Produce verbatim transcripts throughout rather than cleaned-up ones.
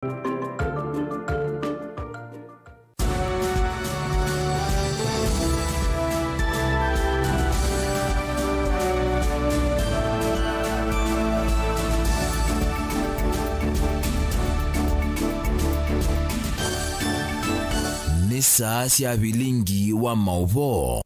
Nĩ saa sya vilingi wa maũvoo.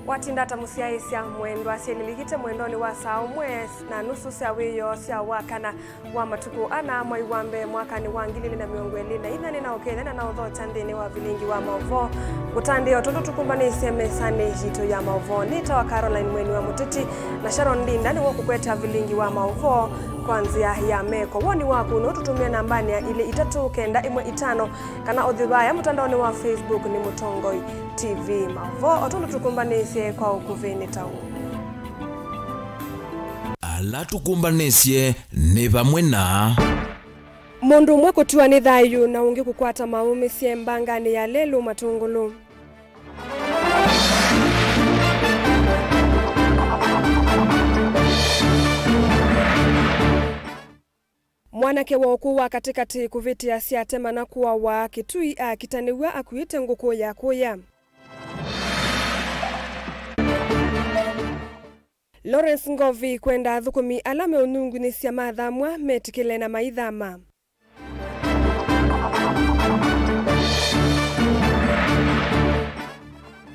Watinda ata mũsyaĩĩsya mwendwa? Syĩlilikite mwendonĩ wa saa ũmwe na nusu sya wĩoo sya wakana wa matukũ ana mwai wa mbee mwakanĩ wa ngili ilĩ na mĩongo ĩlĩ na inya, nĩnaũkethya na naũthokya nthĩnĩ wa vilingi wa maũvoo. Ngũtandĩĩa o tondũ tũkũmbanĩsye mesanĩ yitũ ya maũvoo. Nĩtawa Caroline Mweni wa Mũteti, na Sharon Ndinda nĩwe ũkũkweta vilingi wa maũvoo kwa nzĩa ya meko. Woni waku no ũtũtũmĩe nambanĩ ya ilĩ itatũ kenda ĩmwe itano, kana ũthi vaya mũtandaonĩ wa Facebook nĩ Mũtongoi T V. Maũvoo o tondũ tũkũmbanĩsye kwa ũkuvĩ nĩ ta ũũ. Ala tũkũmbanĩsye nĩ vamwe na. Mũndũ ũmwe kũtiwa nĩ thayũ na ũngĩ kũkwata maũmĩsye mbanganĩ ya lelũ Matũngũlũ. Mwanake wa ũkũũ wa katĩkatĩ kũvĩtĩa syatema na kũawa Kitui akitanĩw'a akuĩte ngũkũ ya kũya. Lawrence Ngovi kwenda athũkũmi ala meũnungunĩsya mathamwa metĩkĩle na maithama.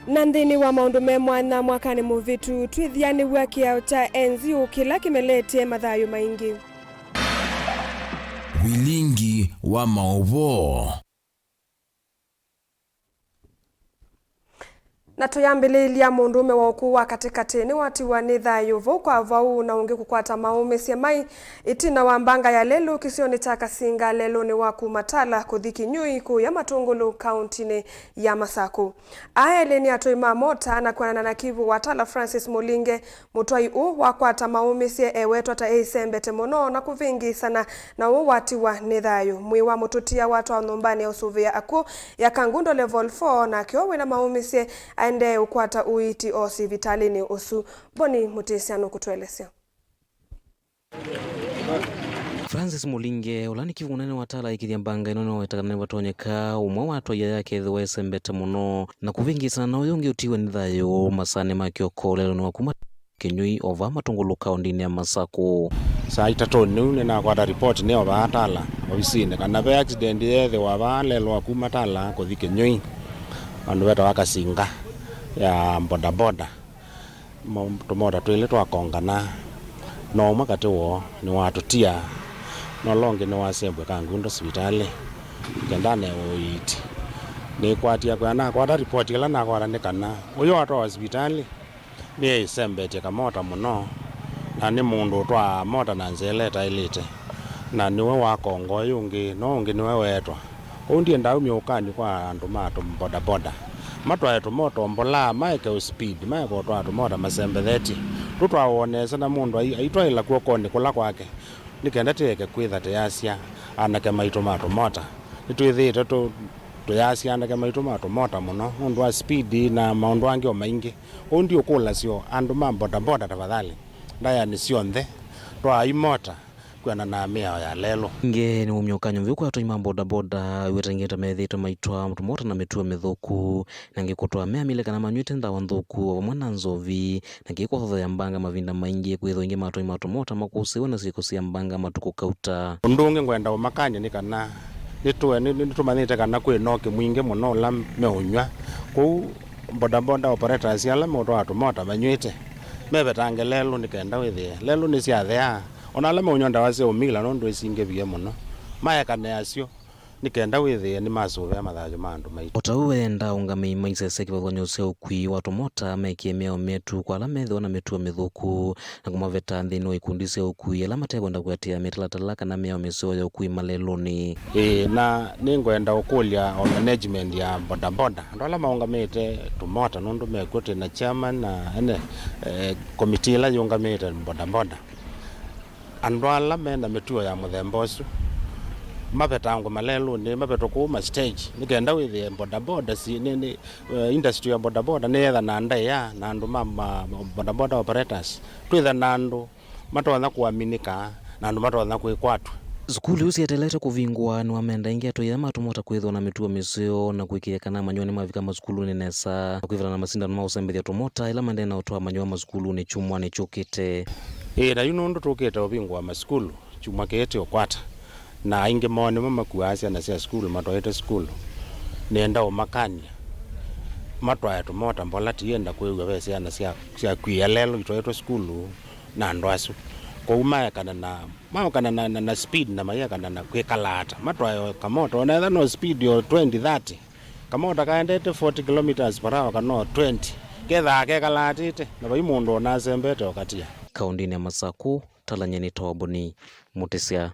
Na nthĩnĩ wa maũndũ me mwanya, mwakanĩ mũvĩtu twĩthianĩw'a kĩao kya N Z U kĩla kĩmeletye mathayũ maingĩ. Vilingi wa maũvoo. Na tũyambĩlĩĩlya, mũndũũme wa ũkũũ wa katĩkatĩ nĩwatiwa nĩ thayũ vau kwa vau na ũngĩ kũkwata maũmĩsye mai ĩtina wa mbanga ya lelũ kĩsionĩ kya Kasinga lelũnĩ wa kuma Tala kũthi Kĩnyũi kũya Matũngũlũ kaũntinĩ ya Masakũ. Aa elĩ nĩ atwai ma mota, na kwĩanana na kivu wa Tala Francis Mũlinge, mũtwai ũũ wakwata maũmĩsye ewetwa ta eisembete mũno na kũvĩngĩĩsana, na ũũ watiwa nĩ thayũ. Mwĩĩ wa mũtũtia watwawa nyũmbanĩ ya ũsũvĩa akw'ũ ya Kangundo Level four, nake ũũ wĩna maũmĩsye aendee ũkwata ũiiti o sivitalĩnĩ ũsu. Boni Mũtĩsya nũkũtũelesya. Francis Mũlinge, ũla nĩ kivu mũnene wa Tala aikĩthya mbanga ĩno, nĩwaweta kana nĩvatonyeka ũmwe wa atwai aya akethĩwa esembete mũno na kũvĩngĩĩsana na ũyũ ũngĩ ũtiwe nĩ thayũ masaanĩ ma kĩoko lelũnĩ wa kuma Kĩnyũi o vaa Matũngũlũ kaũntinĩ ya Masakũ. Saa itatũ nĩu nĩnakwata ripoti nĩ o vaa Tala ovisinĩ kana ve accident yeethĩwa vaa lelũ wa kuma Tala kũthi Kĩnyũi, vandũ vetawa Kasinga ya bodaboda. Mo-, tũmota twĩlĩ twakongana, na ũmwe katĩ woo nĩwatũtia, na ũla ũngĩ nĩwasembw'e Kangundo sivitalĩ kenda anewe ũiiti. Nĩkwatie kwĩa nakwata ripoti ĩla nakwata nĩ kana ũyũ watwawa sivitalĩ nĩeĩsembetye kamota mũno, na nĩ mũndũ ũtwaa mota na nzĩa ĩla ĩtaĩlĩte, na nĩwe wakonga ũyũ ũngĩ, na ũũ ũngĩ nĩwe weetwa. Kwoou ndiendaa umye ũkany'u kwa andũ ma tũmbodaboda matwae tũmota mbolaa, maeke ũ speed, maeke ũtwaa tũmota masembethetye. Tũtwawa o nesa na mũndũ ai-, aitwaĩla kw'okonĩ kũla kwake, nĩ kenda tĩeke kwĩtha tũyasya anake maitũ ma tũmota. Nĩtwĩthĩĩtwe tũ-, tũyasya anake maitũ ma tũmota mũno nũndũ wa speed na maũndũ angĩ o maingĩ. Kwoou ndiũkũlasya o andũ ma bodaboda, tafadhali, ndaĩanĩ syonthe, twaai mota kwĩanana na mĩao ya lelũ. Nge nĩwaumya ũkany'o vyũ kwa atwai ma bodaboda, wetangĩte methĩĩtwe maitwaa tũmota na mĩtuo mĩthũku, na angĩ kũtwaa meamile kana manyw'ĩte ndawa nthũku, o vamwe na nzovi, na kĩĩ kũthothea mbanga mavinda maingĩ, kwĩthwa aingĩ ma atwai ma tũmota makũsĩĩwe na syĩko sya mbanga matukũ kauta. Ũndũ ũngĩ ngwenda ũmakany'a nĩ kana nĩtũe-, nĩ-, nĩtũmanyĩte kana kwĩ na ũkĩ mwingĩ mũno ũla meũnyw'a. Kwoou bodaboda operators ala meũtwaa tũmota manyw'ĩte, mevetange lelũ nĩ kenda wĩthĩe lelũ nĩsyatheaa. O na ala meũnyw'a ndawa sya ũmila nũndũ ĩsingĩvie mũno, maekane asyo nĩ kenda wĩthĩe nĩmasũvĩa mathayũ ma andũ maitũ. O ta ũu, enda aũngamĩi maisese kĩvathũkany'o kya ũkui wa tũmota mekĩe mĩao myetu kwa ala methĩwa na mĩtuo mĩthũku, na kũmaveta nthĩnĩ wa ikundi sya ũkui ala matekwenda kũatĩĩa mĩtalatala kana mĩao mĩseo ya ũkui malelũnĩ. Ĩĩ, na nĩngwenda ũkũlya o management ya bodaboda, andũ ala maũngamĩte tũmota, nũndũ mekw'o twĩ na chairman na ene, eh, komiti ĩla yĩũngamĩte bodaboda. Andũ ala me na mĩtuo ya mũthemba ũsu, Mavetangwe malelũnĩ, mavetwe kũu ma stage, nĩ kenda wĩthĩe bodaboda si, nĩ, nĩ, eh, industry ya bodaboda nĩyetha na ndaĩa na andũ ma, ma, ma bodaboda operators. Twĩthe na andũ matonya kũaminĩka na andũ matonya kwĩkwatw'a. Sukulu isu syeteelete kũvingũa nĩwamenda ĩngĩ atũi ala matũmota kwĩthĩwa na mĩtuo mĩseo na kũĩkĩĩthya kana amanyĩw'a nĩmavika masukulunĩ nesa na kwĩvĩla na masindano ma ũsembethya tũmota ĩla maendee na ũtwaa amanyĩw'a masukulunĩ kyumwanĩ kyũkĩte. Ĩĩ, na yu nũndũ tũkĩte ũvingũa masukulu kyumwa kĩĩ tĩ ũkwata, na aingĩ moo nĩmo makuaa syana sya sukulu matwaĩte sukulu. Nĩenda ũmakany'a matwae tũmota mbola tienda kwĩw'a ve syana sya, syakw'ĩĩa lelũ itwaĩtwe sukulu na andũ asu. Kwoou maekana na, maekana na, na, na speed na mayekana na kwĩkala ata. Matwae o kamota, ona etha no speed o twenty, thirty. Kamota kaendete forty kilometers per hour kana o twenty, kethaa kekalaatĩte, na vai mũndũ ona asembete ũkatia. Kaũndĩnĩ ya Masakũ, Talanyeni Toboni, Mũtĩsya.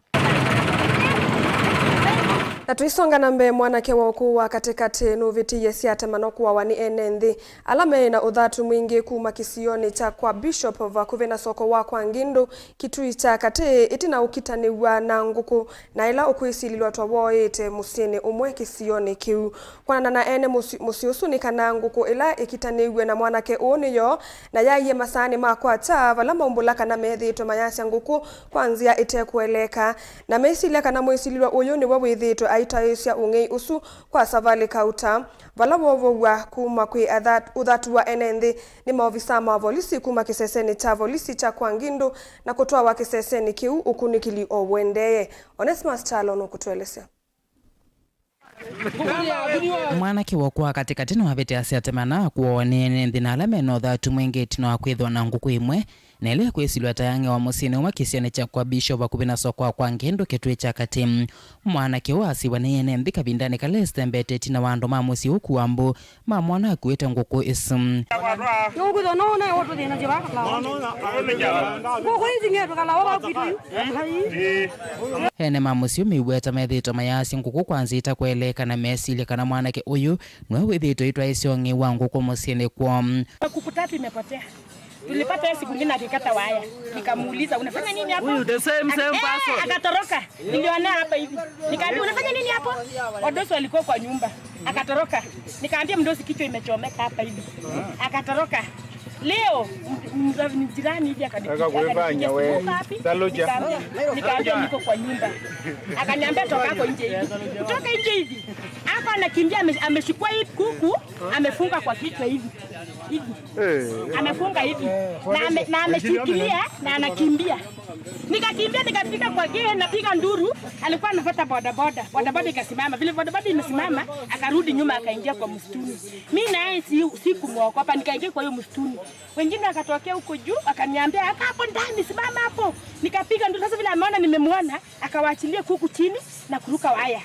Na tũisonga na mbee, mwanake wa ũkũũ wa katĩkatĩ nũvĩtĩie syatema na kũawa nĩ ene nthĩ ala me na ũthatu mwingĩ kuma kĩsionĩ kya kwa Bishop vakuvĩ na soko wa kwa Ngindu, Kitui kya Katĩ, ĩtina ũkitanĩw'a na ngũkũ na ĩla ũkwĩsilĩlwa twawoĩte mũsyĩnĩ ũmwe kĩsionĩ kĩu. Kwanana na ene mũsyĩ, mũsyĩ ũsu nĩ kana ngũkũ ĩla ĩkitanĩw'e na mwanake ũũ nĩyo, na yaie masaanĩ ma kwakya, vala maumbũla kana methĩĩtwe mayasya ngũkũ kwa nzĩa ĩtekũeleeka, na mesilya kana mwĩsilĩlwa ũyũ nĩwe wĩthĩĩtwe aitaĩĩsya ũng'ei ũsu kwa savalĩ kauta, vala wovow'a kuma kwĩ athat-, ũthatu wa ene nthĩ nĩ maovisa ma volisi kuma kĩsesenĩ kya volisi kya kwa Ngindu na kũtwawa kĩsesenĩ kĩu ũkunĩkĩli o ũendee. Onesmus Kyalo nũkũtũelesya. Mwanake wa ũkũũ wa katĩkatĩ nĩwavĩtĩe asya atema na akũawa nĩ ene nthĩ na ala me na ũthatu mwingĩ ĩtina wa kwĩthĩwa na ngũkũ ĩmwe na ĩla ĩkwĩsilwa ta yang'ewa mũsyĩnĩ ũmwe kĩsionĩ kya kwa Bishop vakuvĩ na soko wa kwa Ngindu Kitui kya Katĩ. Mwanake ũũ asiw'a nĩ ene nthĩ kavindanĩ kala esembete ĩtina wa andũ ma mũsyĩ ũũ kũambu mamwona akuĩte ngũkũ ĩsu. Nũkwĩthwa no nae ũtũthĩnasya vaka. Ngũkũ ici ngetũkalawa vakwitũ yu. Ene ma mũsyĩ mĩweta methĩĩtwe mayasya ngũkũ kwa nzĩa ĩtakweleeka na mesilya kana mwanake ũyũ nĩwe wĩthĩĩtwe aitwaĩĩsya ũng'ei wa ngũkũ mũsyĩnĩ kwoo. Kuku tatu imepotea. Tulipata yeye siku ingine akikata waya. Nikamuuliza, "Unafanya nini hapo?" Huyu, the same, same person. Akatoroka. Niliona hapa hivi. Nikaambia, "Unafanya nini hapo?" Wadosi walikuwa kwa nyumba. Akatoroka. Nikaambia mdosi, "Kichwa imechomeka hapa hivi." Akatoroka. Leo m-, m-, jirani hivi akanipigia, akanipigia simu, "Uko wapi?" Nikaambia, nikaambia, "Niko kwa nyumba." Akaniambia, "Toka hapo nje hivi." Kutoka nje hivi. Hapa anakimbia, ame-, amechukua hii kuku, amefunga kwa kichwa hivi. Hivi. Amefunga hivi. Na ame-, na ameshikilia na anakimbia. Nikakimbia, nikafika kwa gate, napiga nduru, alikuwa anafuata bodaboda. Bodaboda ikasimama. Vile bodaboda imesimama, akarudi nyuma akaingia kwa msituni. Mimi naye si-, sikumwogopa, nikaingia kwa hiyo msituni. Wengine wakatokea huko juu, wakaniambia, "Kaa hapo ndani, simama hapo." Nikapiga nduru. Sasa vile ameona nimemwona, akawaachilia kuku chini na kuruka waya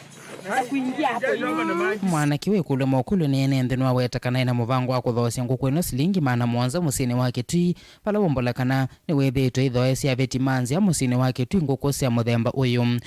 na kuingia hapo hivi. Mwanake wĩkũlw'a maũkũlyo nĩ ene nthĩ nĩwaweta kana ena mũvango wa kũthoosya ngũkũ ĩno silingi maana mũonza mũsyĩnĩ wa Kitui, vala wombola kana nĩwĩthĩĩtwe ĩthoesya aveti ma nzĩa mũsyĩnĩ wa Kitui ngũkũ sya mũthemba ũyũ.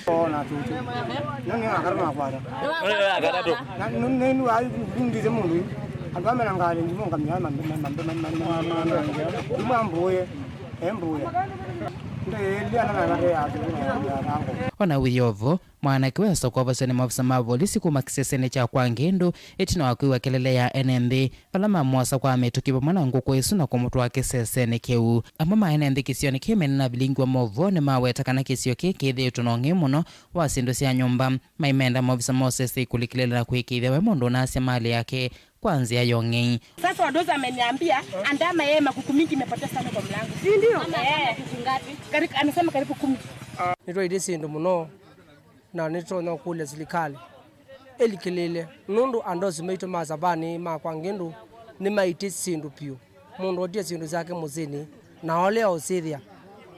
Ona wĩ o vo, mwanake ũũ easya kũovosya nĩ maofisa ma volisi kuma kĩsesenĩ kya kwa Ngindu ĩtina wa kwĩw'a kelele ya ene nthĩ vala mamwosa kwa mĩtũkĩ vamwe na ngũkũ ĩsu na kũmũtwaa kĩsesenĩ kĩu. Amwe ma ene nthĩ kĩsionĩ kĩĩ mena na vilingi wa maũvoo nĩmaweta kana kĩsio kĩĩ kĩthĩĩtwe na ũng'ei mũno wa syĩndũ sya nyũmba. Maimenda maofisa ma ũsesei kũlikĩlĩla na kũĩkĩĩthya we mũndũ ũnasya malĩ yake kwa nzĩa ya ũng'ei. Sasa wadosi ameniambia, "Andama yeye makuku mingi imepotea sana kwa mlango." Si ndio? Eh. Karibu, anasema karibu kumi. Nĩtwaĩtye syĩndũ mũno, na nĩtũtonya kũlya silikalĩ ĩlikĩlĩĩle, nũndũ adosi maitũ ma savanĩ ma kwa Ngindu nĩmaĩtye syĩndũ vyũ. Mũndũ otie syĩndũ syake mũsyĩnĩ, na olea ũsyĩthĩa.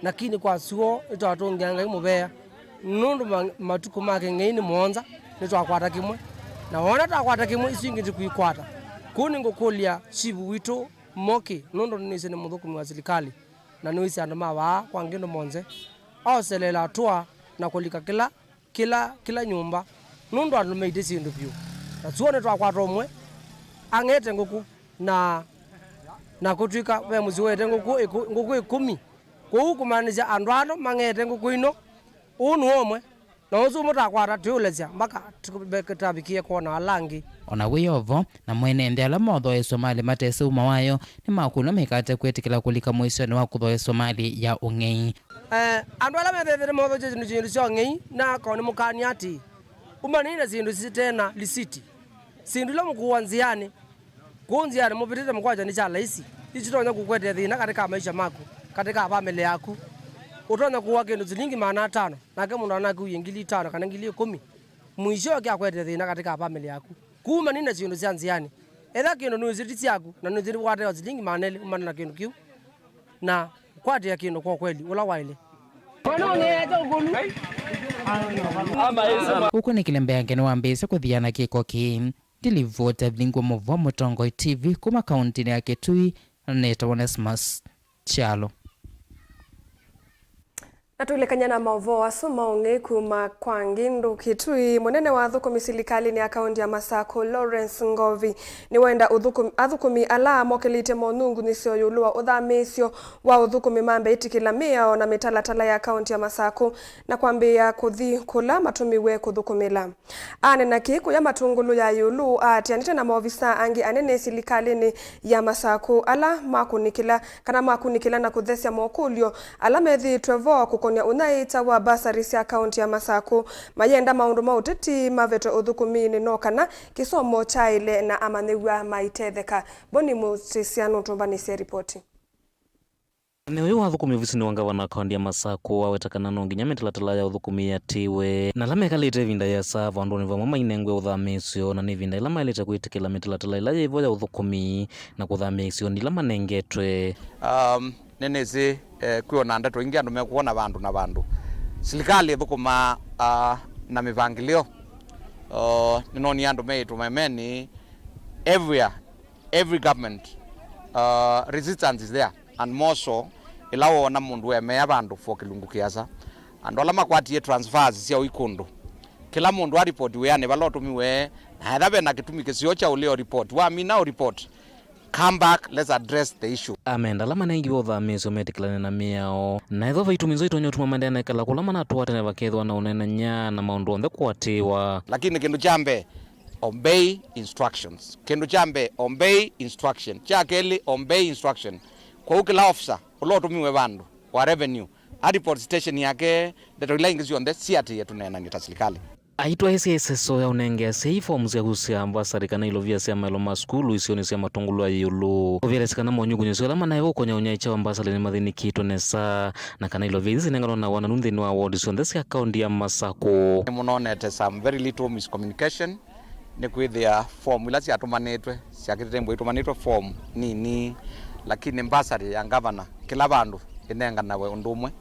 Lakini kwa sure nĩtwatũngĩa Ngai mũvea, nũndũ ma-, matukũ make Ngai nĩ mũonza, nĩtwakwata kĩmwe. Na wona twakwata kĩmwe, isu ingĩ tũkũikwata. Kũu nĩngũkũlya chief witũ Moki, nũndũ nĩnĩsĩ nĩ mũthũkũmi wa silikalĩ, na nĩwĩsĩ andũ ma vaa kwa Ngindu monthe, aoseleela tũa na kũlika kĩla kĩla, kĩla nyũmba, nũndũ andũ maĩtye syĩndũ vyũ. Na sure nĩtwakwata ũmwe ang'ete ngũkũ, na, na kũtw'ĩka ve mũsyĩ ũete ngũkũ ĩkũ-, ngũkũ ĩkũmi. Kwoou kũmaanisya andũ ano mang'ete ngũkũ ino, ũũ nĩ ũmwe. Na ũsu mũtakwata twĩũlesya mpaka tũtavikie kwona ala angĩ. O na wĩ o vo, na mwene nthĩ ala mothoeswe malĩ matesĩ uma wayo, nĩmakũlw'a maikate kwĩtĩkĩla kũlika mũisyonĩ wa kũthoeswa malĩ ya ũng'ei. Eh, andũ ala methĩĩte nĩmothoetye syĩndũ syĩndũ sya ũng'ei, nakonĩ mũkany'a atĩ, umanei na syĩndũ sitena lisiti. Syĩndũ ila mũkũwa nzĩanĩ, kũu nzĩanĩ mũvĩtĩte mũkwatya nĩ sya laisi, isitonya kũkwetee thĩna katĩ ka maisha maku, katĩ ka vamĩlĩ yaku. Ũtonya kũwa kĩndũ silingi maana atano, nake mũndũ anakĩwie ngili itano kana ngili ikũmi, mũisyo kyakwete thĩna katĩ ka vamĩlĩ yaku. Kũu umanei na syĩndũ sya nzĩanĩ. Etha kĩndũ nũĩsĩ ti syaku, na nũĩsĩ nĩwatewa silingi maana elĩ, umana na kĩndũ kĩu na kwatĩa kĩndũ kwa ũkweli ũla waĩle. Ũkũnĩkĩle mbeange nĩwambĩĩsye kũthiana kĩko kĩĩ. Ndilivota Vingwa Mũvwa, Mũtongoi T V, kuma kauntinĩ ya Kitui, na nĩtawa Onesmus Kyalo. Na tũilekany'a na maũvoo asu ma ũng'ei kuma kwa Ngindu Kitui, mũnene wa athũkũmi silikalĩnĩ ya kaunti ya Masakũ, Lawrence Ngovi, nĩwenda ũthũkũmi, athũkũmi ala mokĩlĩte monungunyĩsyo ĩũlũ wa ũthamĩĩsyo wa ũthũkũmi mambe ĩtĩkĩla mĩao na mĩtalatala ya kaunti ya Masakũ na kwambĩĩa kũthi kũla matũmiwe kũthũkũmĩla. Aneena kĩĩ kũya Matũngũlũ ya ĩũlũ, aatĩanĩte na maovisa angĩ anene silikalĩnĩ ya Masakũ ala makũnĩkĩla, kana makunĩkĩla na kũthesya mokũlyo ala methĩĩtwe vo kũkon'ya ũnyaĩĩkya wa mbasarĩ sya kaunti ya Masakũ, mayenda maũndũ ma ũteti mavetwe ũthũkũminĩ no kana kĩsomo kyaĩle na amanyĩw'a maitetheka. Boni Mũtĩsya nũtũmbanĩsye ripoti. Mũnene ũyũ wa athũkũmi ovisinĩ wa ngavana wa kaunti ya Masakũ aweta kana no nginya mĩtalatala ya ũthũkũmi yĩatĩĩwe, na ala mekalĩte ĩvinda yĩasa vandũnĩ vamwe mainengwe ũthamĩĩsyo, na nĩ ĩvinda yĩla maĩlĩte kwĩtĩkĩla mĩtalatala ĩla yĩvo ya ũthũkũmi na kũthamĩa isionĩ ila manengetwe. Um, nĩnĩsĩ, eh, kwĩ ona ndeto ingĩ andũ mekũona vandũ na vandũ. Silikalĩ ĩthũkũmaa, ah, na mĩvangĩlĩo. Uh, nĩnonie andũ meĩtũ memeni everywhere, every government, uh, resistance is there. And more so, ĩla woona mũndũ emea vandũ for kĩlungu kĩasa. Andũ ala makwatie transfers sya ũikũndũ, kĩla mũndũ a report wĩanĩ vala ũtũmiwe, na etha ve na kĩtumi kĩseo kya ũlea ũ report, wamina ũ report, come back, let's address the issue. Amenda ala manengiwe ũthamĩĩsyo metĩkĩlane na mĩao, na ethwa ve itumi nzeo itonya ũtuma maendeea na ĩkala kũla manatũa tene vakethĩwa na ũneenany'a na maũndũ onthe kũatĩĩwa. Lakini kĩndũ kya mbee, obey instructions. Kĩndũ kya mbee, obey instruction. Kya kelĩ, obey instruction. Kwoou kĩla officer ũla ũtũmiwe vandũ wa revenue, a report station yake, ndeto ila ingĩ syonthe siatĩĩe tũneenany'e ta silikalĩ. Aitwaĩsye ĩseso ya ũnenge asyai fomu sya kusya mbasarĩ kana ilovia sya maelo ma sukulu isionĩ sya Matũngũlũ ya ĩũlũ. Ũvĩlasya kana monyukunyĩsyo ala manaĩwe ũkonya ũnyaĩĩkya wa mbasarĩ nĩmathĩnĩkĩtwe nesa, na kana ilovia ithi sinenganwa na wananu nthĩnĩ wa ward syonthe sya kaunti ya Masakũ. Nĩmũnonete some very little miscommunication, nĩkwĩthĩa form ila syatũmanĩtwe, syakĩtĩte mbua itũmanĩtwe form nini, lakini mbasarĩ ya ngavana kĩla vandũ ĩnenganawe ũndũ ũmwe.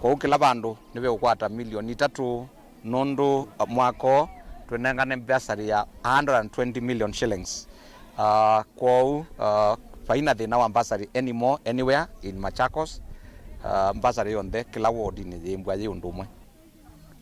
Kwoou kĩla vandũ nĩveũkwata milioni itatũ, nũndũ, uh, mwaka ũũ twĩnengane mbasarĩ ya a hundred and twenty million shillings. Uh, kwoou, uh, vaina thĩna wa mbasarĩ anymore anywhere in Machakos. Uh, mbasarĩ yonthe kĩla wodinĩ yĩmbwa yĩ ũndũ ũmwe.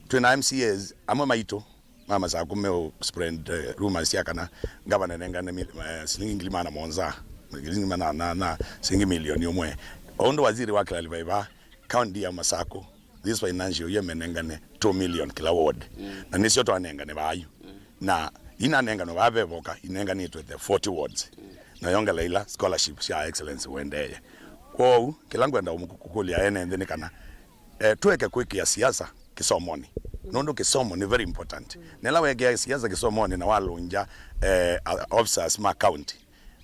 Twĩ na M C As amwe maitũ ma Masakũ meũ spread, eh, rumors sya kana ngavana nengane mil-, eh, silingi ngili maana mũonza, silingi maana nyanya, silingi milioni ũmwe. O ũndũ waziri wa clarify vaa, kaunti ya Masakũ, this financial year menengane two million kĩla ward. Mm. Na nĩsyo twanengane vaa yu. Mm. Na inanenganwe vaa vevoka, inenganĩtwe the forty wards. Mm. Na yongela ila scholarship sya excellence ũendeeye. Kwoou, kĩla ngwenda kũmũ-, kũkũlya ene nthĩ nĩ kana, eh, tũeke kwĩkĩa siasa kĩsomonĩ. Nũndũ kĩsomo nĩ very important. Mm. Na ĩla wekĩa siasa kĩsomonĩ na walũngya, eh, a-, officers ma county,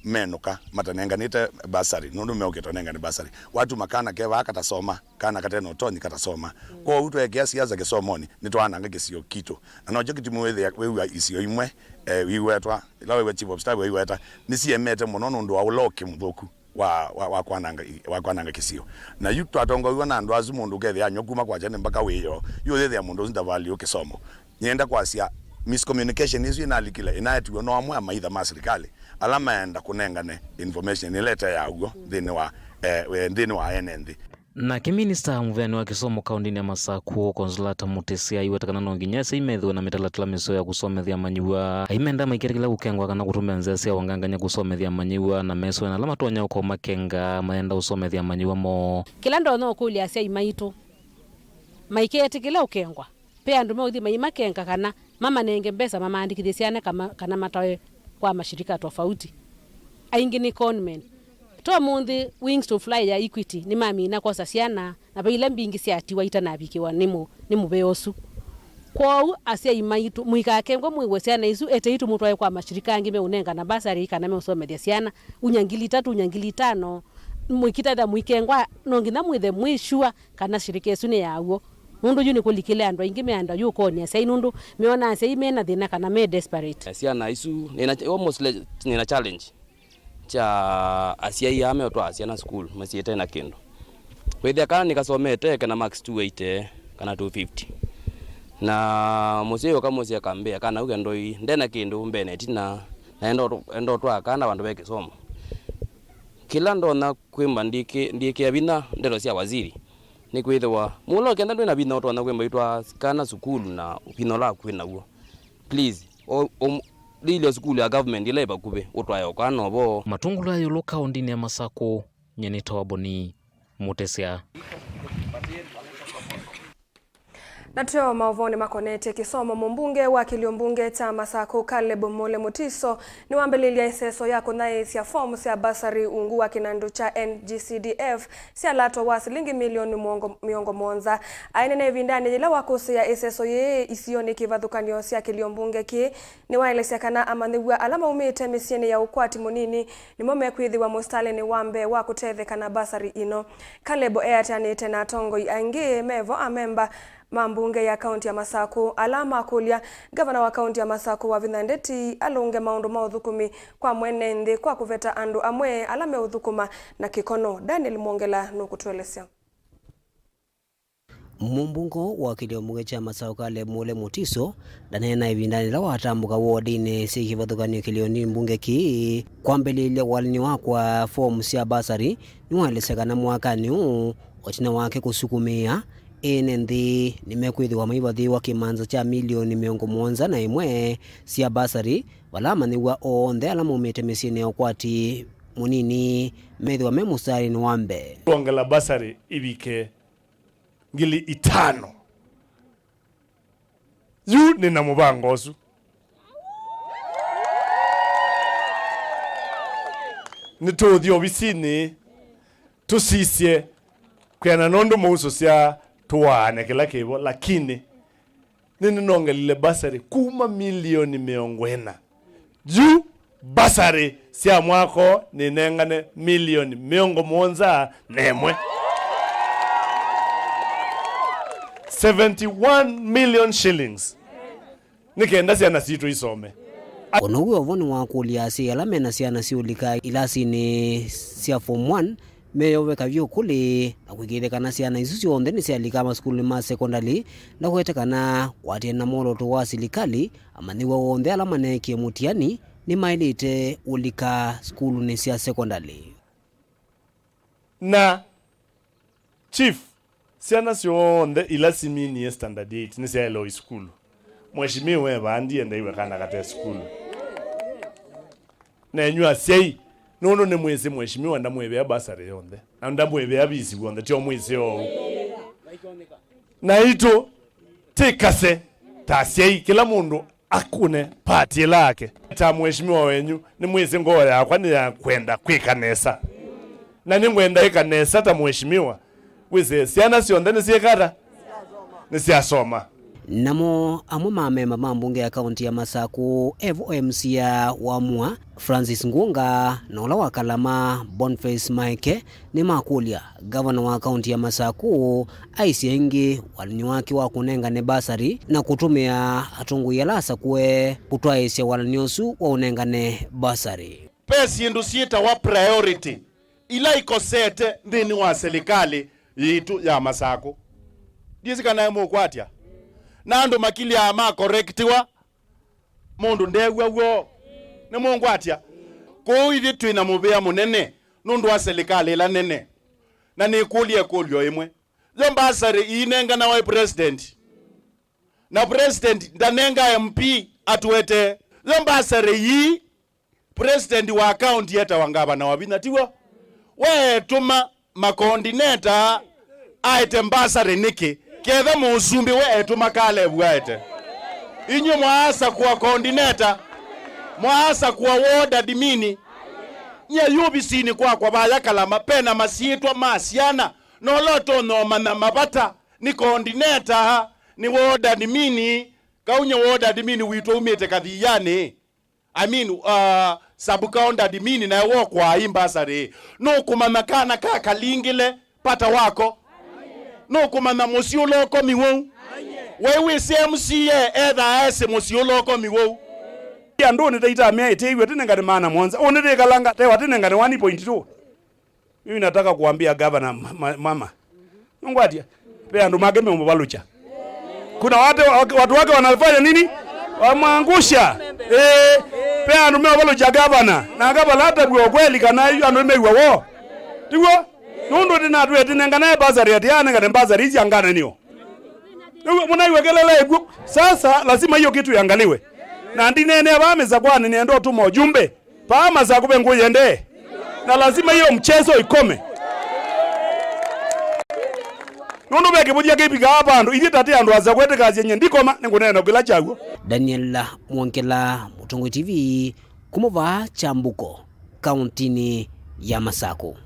menũka matanenganĩte bursary, nũndũ meũkĩte ũnengane bursary. Watuma kana ke vaa katasoma, kana kate na ũtonyi katasoma. Mm. Kwoou tweekĩa siasa kĩsomonĩ, nĩtwananga kĩsio kitũ. Na nokyo kĩtumi wĩthĩa, wĩw'a isio imwe, eh, iwetwa, ĩla wĩw'a chief of staff waiweta, nĩsiemete mũno nũndũ wa ũla ũkĩ mũthũku wa, wa, wa kwananga i-, wa kwananga kĩsio. Na yu twatongoiw'a na andũ asu, mũndũ ũkethĩa anywa kuma kwa kyene mpaka wĩoo, yu ũyĩthĩa mũndũ ũsu ndavaliũ kĩsomo. Nyenda kwasya, miscommunication ĩsu ĩnalikile, ĩnaetiwe no amwe amaitha ma silikalĩ ala maenda kũnengane information ĩla ĩte ya w'o nthĩnĩ wa, eh, we-, nthĩnĩ wa ene nthĩ. Nake minista mũvĩanĩ wa kĩsomo kaũndĩnĩ ya Masakũ, Consolata Mũtĩsya, aiweta kana no nginya asyai methĩwe na mĩtalatala mĩseo ya kũsomethya amanyĩw'a. Aimenda maiketĩkĩla kũkengwa kana kũtũmĩa nzĩa sya ũngangany'a kũsomethya amanyĩw'a, na mesũe na ala matonya ũkũmakenga mayenda ũsomethya amanyĩw'a moo. Kĩla ndonya ũkũlya asyai maitũ, maiketĩkĩla ũkengwa. Ve andũ meũthi maimakenga kana mamanenge mbesa mamaandĩkĩthye syana kama, kana matawe kwa mashirika tofauti. Aingĩ nĩ conmen. To mũnthĩ Wings to Fly ya Equity nĩmamina kwosa syana, na ve ila mbingĩ syatiwa itanavikĩwa nĩ mũ-, nĩ mũvea ũsu. Kwoou asyai maitũ, mũikakengwe mwĩw'e syana isu, etei tũmũtwae kwa mashirika angĩ meũnengana basari kana meũsomethya syana unya ngili itatũ, unya ngili itano, mũikitata mũikengwa, no nginya mwĩthe mwĩ sure kana shirika ĩsu nĩ ya w'o. Nũndũ yu nĩkũlikĩle andũ aingĩ me andũ ayu ũkonia asyai nũndũ meona asyai mena thĩna kana me desperate. Syana isu nĩna, almost le-, nĩna challenge kya asyai aa meũtwaa syana sukulu masyĩte na kĩndũ. Wĩthĩa kana nĩkasomete kena marks two eighty kana two fifty. Na mũsyai ũkamũsya akambĩa kana ũke ndoi ndena kĩndũ mbene ĩtina na enda ũtũ-, enda ũtwaa kana vandũ ve kĩsomo. Kĩla ndonya kwĩmba ndĩkĩ-, ndĩkĩa vinya ndeto sya waziri nĩ kwĩthĩwa mũla ũkenda ndwĩ na vinya ũtonya kwĩmba itwaa kana sukulu na vinya ũla kwĩ naw'o. Please, o, o, lilya sukulu ya government ĩla ĩ vakuvĩ, ũtwae o kana ovo. Matũngũlũ ya ĩũlũ kaũndĩnĩ ya Masakũ, nyie nĩtawa Boni Mũtesya. Na twĩ o maũvoonĩ makonetye kĩsomo, mũmbunge wa kĩlio mbunge kya Masakũ, Caleb Mule Mutiso, nĩwambĩlĩlya ĩseso ya kũnyaĩĩsya form sya bursary ungu wa kĩnandũ kya N G C D F sya lato wa silingi milioni mũongo, mĩongo mũonza. Ainena ĩvindanĩ yĩla wakũsĩĩa ĩseso yĩĩ isionĩ kĩvathũkany'o sya kĩlio mbunge kĩĩ, nĩwaelesya kana amanyĩw'a ala maumĩte mĩsyĩnĩ ya ũkwati mũnini nĩmo mekwĩthĩwa mũsitalĩnĩ wa mbee wa kũtetheka na basari ĩno. Caleb eatĩanĩte na atongoi aingĩ mevo, amemba ma mbunge ya kaunti ya Masakũ, ala makũlya ngavana wa kaunti ya Masakũ Wavinya Ndeti alũnge maũndũ ma ũthũkũmi kwa mwene nthĩ kwa kũveta andũ amwe ala meũthũkũma na kĩkono. Daniel Mwongela nũkũtũelesya. Mũmbunge wa kĩlio mbunge kya Masakũ Caleb Mule Mutiso ndaneena ĩvindanĩ yĩla watambũka wodinĩ syĩ kĩvathũkany'o kĩlio mbunge kĩĩ kwambĩlĩĩlya walany'o wa kũaa fomu sya basari. Nĩwaelesya kana mwakanĩ ũũ, o ĩtina wake kũsukumĩa, ene nthĩ nĩmekwĩthĩwa maivathĩĩwa kĩmanza kya milioni mĩongo mũonza na ĩmwe sya basari, vala amanyĩw'a onthe ala maumĩte mĩsyĩnĩ ya ũkwati mũnini methĩwa me mũsitalĩnĩ wa mbee. Twongela basari ivike ngili itano. Yu nĩ na mũvango ũsu. Nĩtũũthi ovisinĩ tũsisye kwĩana nũndũ mũusũsya tũwaane kĩla kĩvo, lakini nĩnĩnongelile basari kuma milioni mĩongo ĩna. Yu basari sya mwako nĩnengane milioni mĩongo mũonza na ĩmwe. Seventy one million shillings. Nĩ kenda syana sitũ isome. Ũnow'o vo nĩwakũlya asyai ala mena syana siũlika ilasinĩ sya form one meyoveka vyũ kũlĩ na kũĩkĩĩthya kana syana isu syonthe nĩsyalika masukulunĩ ma sekondalĩ, na kũete kana kũatĩana na mwolooto wa silikalĩ, amanyĩw'a onthe ala maneekie mũtiani nĩmaĩlĩte ũlika sukulunĩ sya sekondalĩ. Na Chief, syana syonthe ila siminie standard eight nĩsyaelewa isukulu. Mheshimiwa e vaa ndienda iwe kana kate sukulu. Nenyu asyai, nũndũ nĩmwĩsĩ mheshimiwa ndamwĩvĩa basari yonthe, na ndamwĩvĩa visi w'onthe, tyo mwĩsĩ oou. Naitũ tĩkase ta asyai, kĩla mũndũ akũne part ĩla yake. Ta mheshimiwa wenyu, nĩmwĩsĩ ngoo yakwa nĩ ya kwenda kwĩka nesa. Na nĩngwenda ĩka nesa ta mheshimiwa. Wĩsĩ syana syonthe nĩsyĩka ata? Nĩsyasoma. Namo amwe ma amemba ma mbunge ya kaunti ya Masakũ, evo M C A wa Mua, Francis Ngunga, na ũla wa Kalama, Boniface Maeke, nĩmakũlya ngavana wa kaunti ya Masakũ aisye ĩngĩ walany'o wake wa kũnengane basari na kũtũmĩa atongoi ala asakũe kũtwaĩĩsya walany'o ũsu wa ũnengane basari. Ve syĩndũ syĩtawa priority ila ikosete nthĩnĩ wa silikalĩ yitũ ya Masakũ. Ndyĩsĩ kana nĩmũkwatya. Na andũ makilyaa makorektiwa, mũndũ ndew'a w'o. Nĩmũngwatya? Kwoou ithyĩ twĩ na mũvea mũnene nũndũ wa silikalĩ ĩla nene. Na nĩkũlya ĩkũlyo ĩmwe. Yo mbasarĩ iinenganawa nĩ president. Na president ndanenga M P atũetee. Yo mbasarĩ ii, president wa county etawa ngavana Wavinya, tiw'o? We etũma makondineta aete mbasarĩ nĩkĩ? Ketha mũsumbĩ we etũma Kalevu aete. Inyw'ĩ mwaasakũa coordinator, mwaasakũa ward admin. Nyie yu ovisinĩ kwakwa vaya Kalama, pena masyĩtwa ma syana, na ũla ũtonya ũmanya mavata nĩ coordinator, nĩ ward admin, kau nyie ward admin witũ aumĩte Kathianĩ. I mean, uh, sub-county admin nae wokwaa i mbasarĩ. Nũkũmanya kana ka kalingĩle pata wako? Nũkũmanya mũsyĩ ũla ũkomiw'e ũu? Wai wĩsĩ M C A ethaa esĩ mũsyĩ ũla ũkomiw'e ũu? Andũnĩ ta itamea ĩtĩĩw'e tĩnengane maana mũonza. Ũnĩ tĩkalanga tewa tĩnengane one point two. Mimi nataka kuambia gavana ma-, ma-, mama. Nungwatia. Pe andũ make meũmũvalũkya. Kuna wate, watu wake wanafanya nini? Wamwangusha. Eh, pe andũ meũvalũkya gavana. Na gavana atavua ukweli kana yu andũ mew'a wo. Tiwo? Nũndũ tinatwĩe tinengane basari ati anengane basari isi angana nio. Nĩw'o mũnaiwekelela ĩkw'ũ. Sasa lazima hiyo kitu iangaliwe. Na ndineenea vaa mĩsakwani nĩenda ũtũma ũjumbe. Paa Masaku ve ngũĩ yendee, na lazima hiyo mchezo ikome. Nũndũ ve kĩvũthya kĩvikaa vandũ, ithyĩ ta tĩ andũ asya kwetĩkasya nyie ndikoma, nĩngũneena kĩla kyaw'o. Daniel Mwongela, Mũtongoi T V, kuma vaa Kyambuko, kauntinĩ ya Masaku.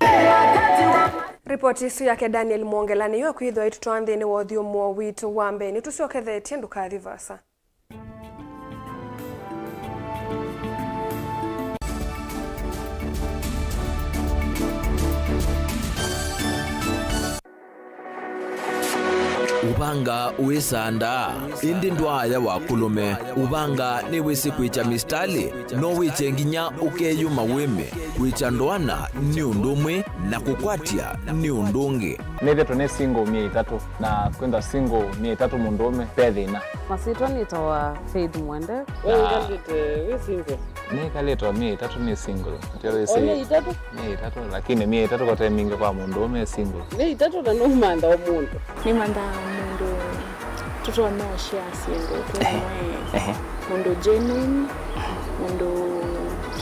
Ripoti isu yake Daniel Mwongela nĩyo kwĩthwa ĩtũtwaa nthĩnĩ wa ũthyũmũo witũ wa mbee. Nĩtũsyokethetye, ndũkathi vasa. Ũvanga wĩsandaa, ĩndĩ ndwaaya wa kũlũme. Ũvanga nĩwĩsĩ kwĩkya mistalĩ, no wĩkye nginya ũkeyũma wĩme. Kwĩkya ndoana nĩ ũndũ ũmwe, na kũkwatya nĩ ũndũ ũngĩ. Nĩthĩtwe nĩ single myei ĩtatũ, na kwĩthwa single myei ĩtatũ mũndũũme ve thĩna. Masyĩtwa nĩtawa Faith Mwende. We wĩkalĩte wĩ single? Nĩkalĩte o myei ĩtatũ nĩ single. Ndio wĩsĩ. O myei ĩtatũ? Myei ĩtatũ, lakini myei ĩtatũ kote mingĩ kwa mũndũũme e single. Myei ĩtatũ na nũmantha o mũndũ. Nĩmanthaa mũndũ tũtonya ũshare syĩndũ twĩ. Ehe, amwe. Ehe. Mũndũ genuine, mũndũ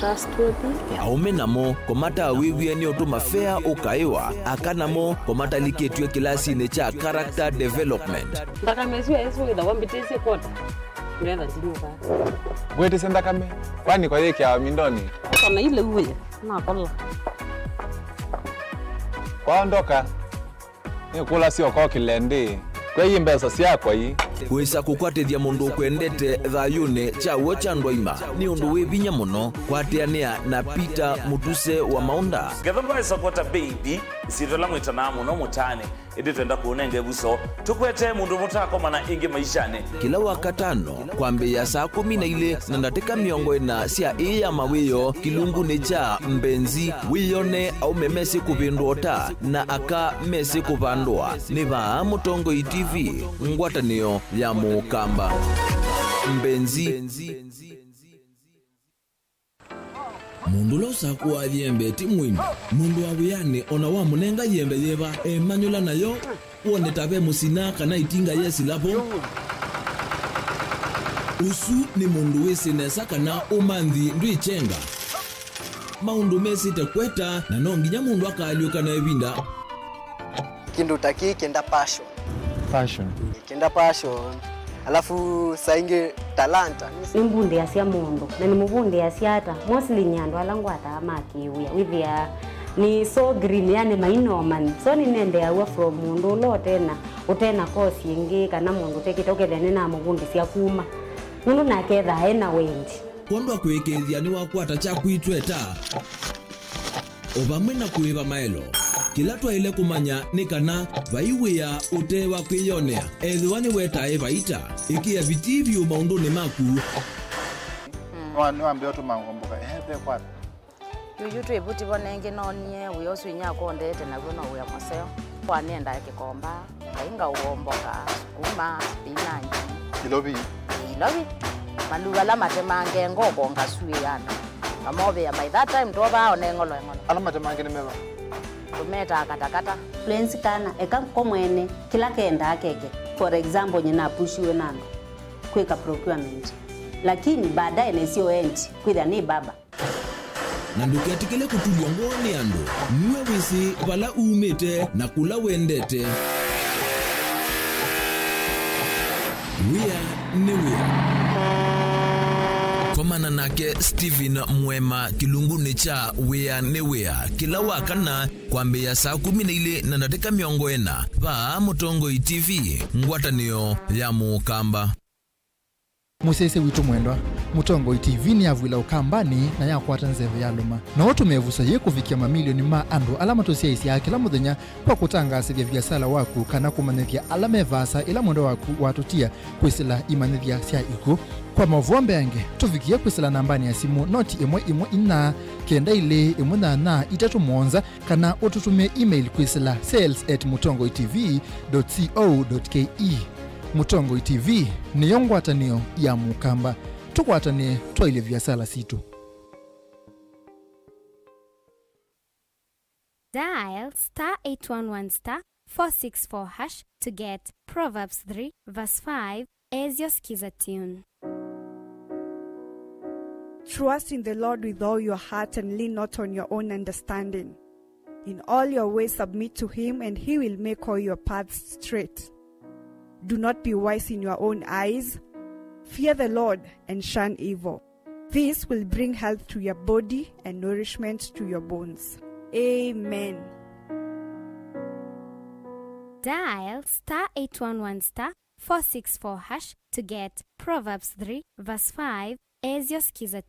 trustworthy. Aũme namo, kũmatawĩw'e nĩ ũtũma fea ũkaĩwa, aka namo, kũmatalikĩtw'e kĩlasinĩ kya character development. Nthakame ĩsu ĩsu wĩthawa mbĩtĩsye kwota, ngetha ndinyuka. Ngwĩtĩsye nthakame, kwani kwa yĩkĩawa mindoni? Kana ile uwe, nakola. Kwaondoka. Nĩkũlasya ũkokĩle ndĩ, kwei mbesa syakwa ii. Kwĩsa kũkwatĩthya mũndũ ũkwendete thayũnĩ kya w'o kya ndwaima nĩ ũndũ wĩ vinya mũno. Kwatĩanĩa na Peter Mũtuse wa Maũnda. Ngetha ndwaĩsa kwota baby, ĩsyĩtwa ĩla mwĩtanaa mũno mũtaanĩ, ĩndĩ twenda kũũnenga ĩvuso. Tũkwete mũndũ mũtakomana ĩngĩ maishanĩ. Kĩla Wakatano, kwambĩĩa saa kũmi na ilĩ na ndatĩka mĩongo ĩna sya ĩĩ ya mawĩoo, kĩlungunĩ kya Mbenzi, wĩyone aũme mesĩ kũvĩndũa ũta na aka mesĩ kũvandũa. Nĩ vaa Mũtongoi T V, ngwatanĩo ya Mũkamba. Mbenzi. Mũndũ ũla ũsakũaa yembe ti mũĩmi. Mũndũ wa wĩanĩ o na wamũnenga yembe yĩva, emanyũla nayo, wone ta ve mũsina kana ĩtinga yesĩla vo. Ũsu nĩ mũndũ wĩsĩ nesa kana ũmanthi ndwĩkyenga. Maũndũ mesĩte kweta, na no nginya mũndũ akaalyũka na ĩvinda. Kĩndũ ta kĩĩ kĩenda passion. Passion. Kĩenda passion. Alafu saa ingĩ talanta. Nĩmbundĩasya mũndũ, na nĩmũvundĩasya ata? Mostly nĩ andũ ala ngwataa ma kĩwĩa. Wĩthĩaa nĩ so green, yani mainomani. So nĩnendeeaw'a from mũndũ ũla ũtena, ũtena course ĩngĩ, kana mũndũ ũtekĩte, ũkethĩa nĩnamũvundĩsya kuma. Nũndũ nake ethaa ena wendi. Kwondwa kũĩkĩĩthya nĩwakwata kyaku itweta. O vamwe na kũĩva maelo. Kĩla twaĩle kũmanya nĩ kana vai wĩa ũte wa kwĩyonea. Ethĩwa nĩwetae vaita, ĩkĩa vitii vyũ maũndũnĩ maku. Nĩwa-, nĩwambĩa ũtũma ngomboka. Ehe, ve kwata. Yuyu twĩ vuti vo nengĩ noonie wĩa ũsu inyakwa ũndeete naw'o no wĩa mũseo. Kwa nĩendaa kĩkomba. Ngai ngaũomboka, sukuma, spinach. Ilovi? Ĩĩ, ilovi. Maluva ala matemange ngoko ngasuĩĩa andũ. Ngamovĩa by that time twovaa one ng'olo eng'olo. Ala matemange nĩ meva? Tũmetaa katakata. Fluency kana, eka ko mwene, kĩla kendaa keke. For example, nyie napushiwe na andũ kwĩka procurement. Lakini baadaye nesio endi, kwĩthĩa nĩ baba. Na ndũketĩkĩle kũtulw'a ngoo nĩ andũ. Nue wĩsĩ vala umĩte na kũla wendete. Wĩa nĩ wĩa. Komana nake Stephen Mwema kĩlungunĩ kya Wĩa nĩ wĩa kĩla wa kana kwambĩĩa saa kũmi na ilĩ na ndatĩka mĩongo ĩna vaa Mũtongoi T V, ngwatanĩo ya Mũkamba. Mũsyaĩĩsya witũ mwendwa, Mũtongoi T V nĩyavw'ĩla Ũkambanĩ na yakwata nzeve yalũma. No ũtũme ĩvuso yĩĩ kũvikĩa mamilioni ma andũ ala matũsyaĩĩsyaa kĩla mũthenya kwa kũtangaasĩthya viasala waku kana kũmanyĩthya ala me vaasa ĩla mwendwa waku watũtia kwĩsĩla imanyĩthya sya ikw'ũ. Kwa maũvoo mbeange, tũvikĩe kwĩsĩla nambanĩ ya simũ noti ĩmwe ĩmwe inya kenda ilĩ ĩmwe nyanya itatũ mũonza, kana ũtũtũmĩe email kwĩsĩla sales at mũtongoi T V dot co dot K E. Mũtongoi T V nĩyo ngwatanĩo ya Mũkamba. Tũkwatanĩe twaĩlye viasala sitũ. Dial star eight one one star four six four hash to get Proverbs three verse five as your Skiza tune. Trust in the Lord with all your heart and lean not on your own understanding. In all your ways submit to him, and he will make all your paths straight. Do not be wise in your own eyes. Fear the Lord and shun evil. This will bring health to your body and nourishment to your bones. Amen. Dial star eight one one star four six four hash to get Proverbs three verse five as your Skiza.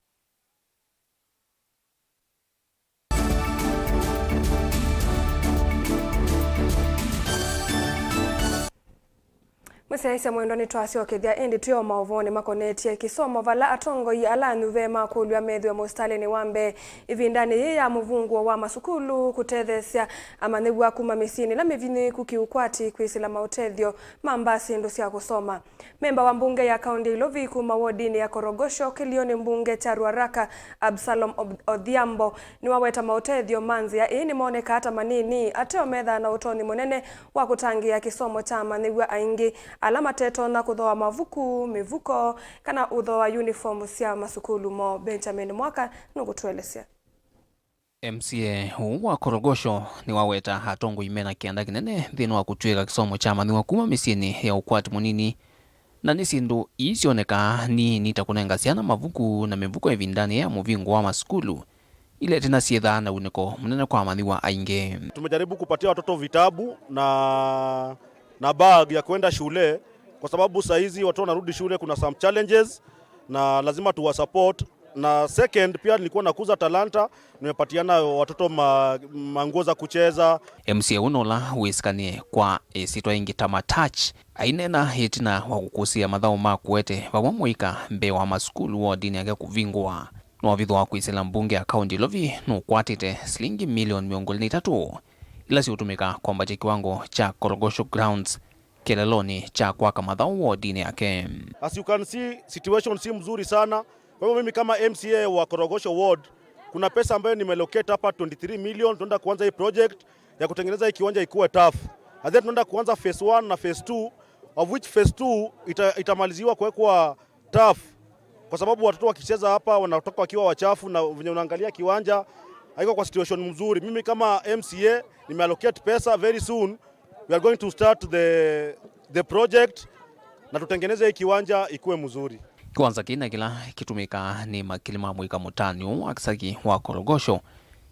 Mũsyaĩĩsya mwendwa, nĩtwasyokethya ĩndĩ twĩ o maũvoonĩ makonetye kĩsomo, vala atongoi ala anyuve makũlw'a methĩwe mũsitalĩnĩ wa mbee ĩvindanĩ yĩĩ ya mũvungũo wa masukulu kũtetheesya amanyĩw'a kuma mĩsyĩnĩ ĩla mĩvinyĩĩku kĩũkwati kwĩsĩla maũtethyo ma mbaa syĩndũ sya kũsoma. Memba wa mbunge ya kaũnti ya Ilovi kuma wodinĩ ya Korogosho kĩlĩonĩ mbunge kya Ruaraka, Absalom Ob-, Odhiambo, nĩwaweta maũtethyo ma nzĩa ĩĩ nĩmonekaa ta manini ateo methaa na ũtonyi mũnene wa kũtangĩĩa kĩsomo kya amanyĩw'a aingĩ ala matetonya kũthooa mavuku, mĩvuko, kana ũthooa yunifom sya masukulu moo. Benjamin Mwaka nũkũtũelesya. M C A ũũ wa Korogosho nĩwaweta atongoi mena kĩanda kĩnene nthĩnĩ wa kũtw'ĩka kĩsomo kya amanyĩw'a kuma mĩsyĩnĩ ya ũkwati mũnini, na nĩ syĩndũ ii syonekaa nini ta kũnenga syana mavuku na mĩvuko ĩvindanĩ ya mũvingũ wa masukulu, ila ĩtina syĩthaa na unĩko mũnene kwa amanyĩw'a aingĩ. Tumejaribu kupatia watoto vitabu na, na bag ya kwenda shule, kwa sababu saa hizi watoto wanarudi shule, kuna some challenges na lazima tuwa support. Na second, pia nilikuwa nakuza talanta, nimepatiana watoto ma-, manguo za kucheza. M C A ũũ nũla wĩsĩkanĩe kwa ĩsyĩtwa ĩngĩ ta Matach, aineena ĩtina wa kũkũsĩĩa mathaũ ma kũete vamwe mũika mbee wa masukulu wodinĩ yake kũvingũa. Nĩwavithũa kwĩsĩla mbunge ya kaũnti Ilovi nũkwatĩte silingi milioni mĩongo ĩlĩ na itatũ ila siũtũmĩka kwambatya kĩwango kya Korogosho Grounds kĩlelonĩ kya kwaka mathaũ wodinĩ yake. As you can see, situation si mzuri sana. Kwa hivyo mimi kama M C A wa Korogosho Ward, kuna pesa ambayo nimelocate hapa twenty-three million, tunaenda kuanza hii project ya kutengeneza hii kiwanja ikuwe turf. And then tunaenda kuanza phase one na phase two, of which phase two ita-, itamaliziwa kuwekwa turf. Kwa sababu watoto wakicheza hapa wanatoka wakiwa wachafu, na venye unaangalia kiwanja haiko kwa situation mzuri. Mimi kama M C A nimeallocate pesa, very soon we are going to start the, the project, na tutengeneze hii kiwanja ikuwe mzuri. Kĩwanza kĩĩ na kĩla kĩtũmĩkaa nĩ makili ma mũika mũtanu wa kĩsaki wa Korogosho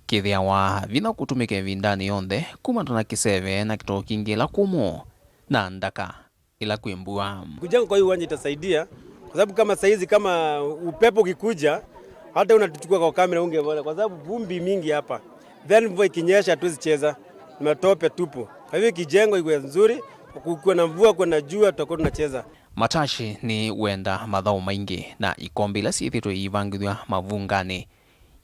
kĩthĩawa vinya kũtũmĩka ĩvindanĩ yonthe, kuma twana kĩseve na kĩtoo kingĩ ĩla kũmũ na ndaka ĩla kwĩ mbua. Kujenga kwa hii uwanja itasaidia, kwa sababu kama saizi, kama upepo ukikuja, hata unatuchukua kwa kamera ungevona, kwa sababu vumbi mingi hapa. Then mvua ikinyesha, hatuwezi cheza, ni matope tupu. Kwa hivyo ikijengwa ikuwe nzuri, kukiwa na mvua, kuwe na jua, tutakuwa tunacheza. Matashi nĩ wenda mathaũ maingĩ, na ikombe ila syĩthĩtwe iivangĩthw'a mavunganĩ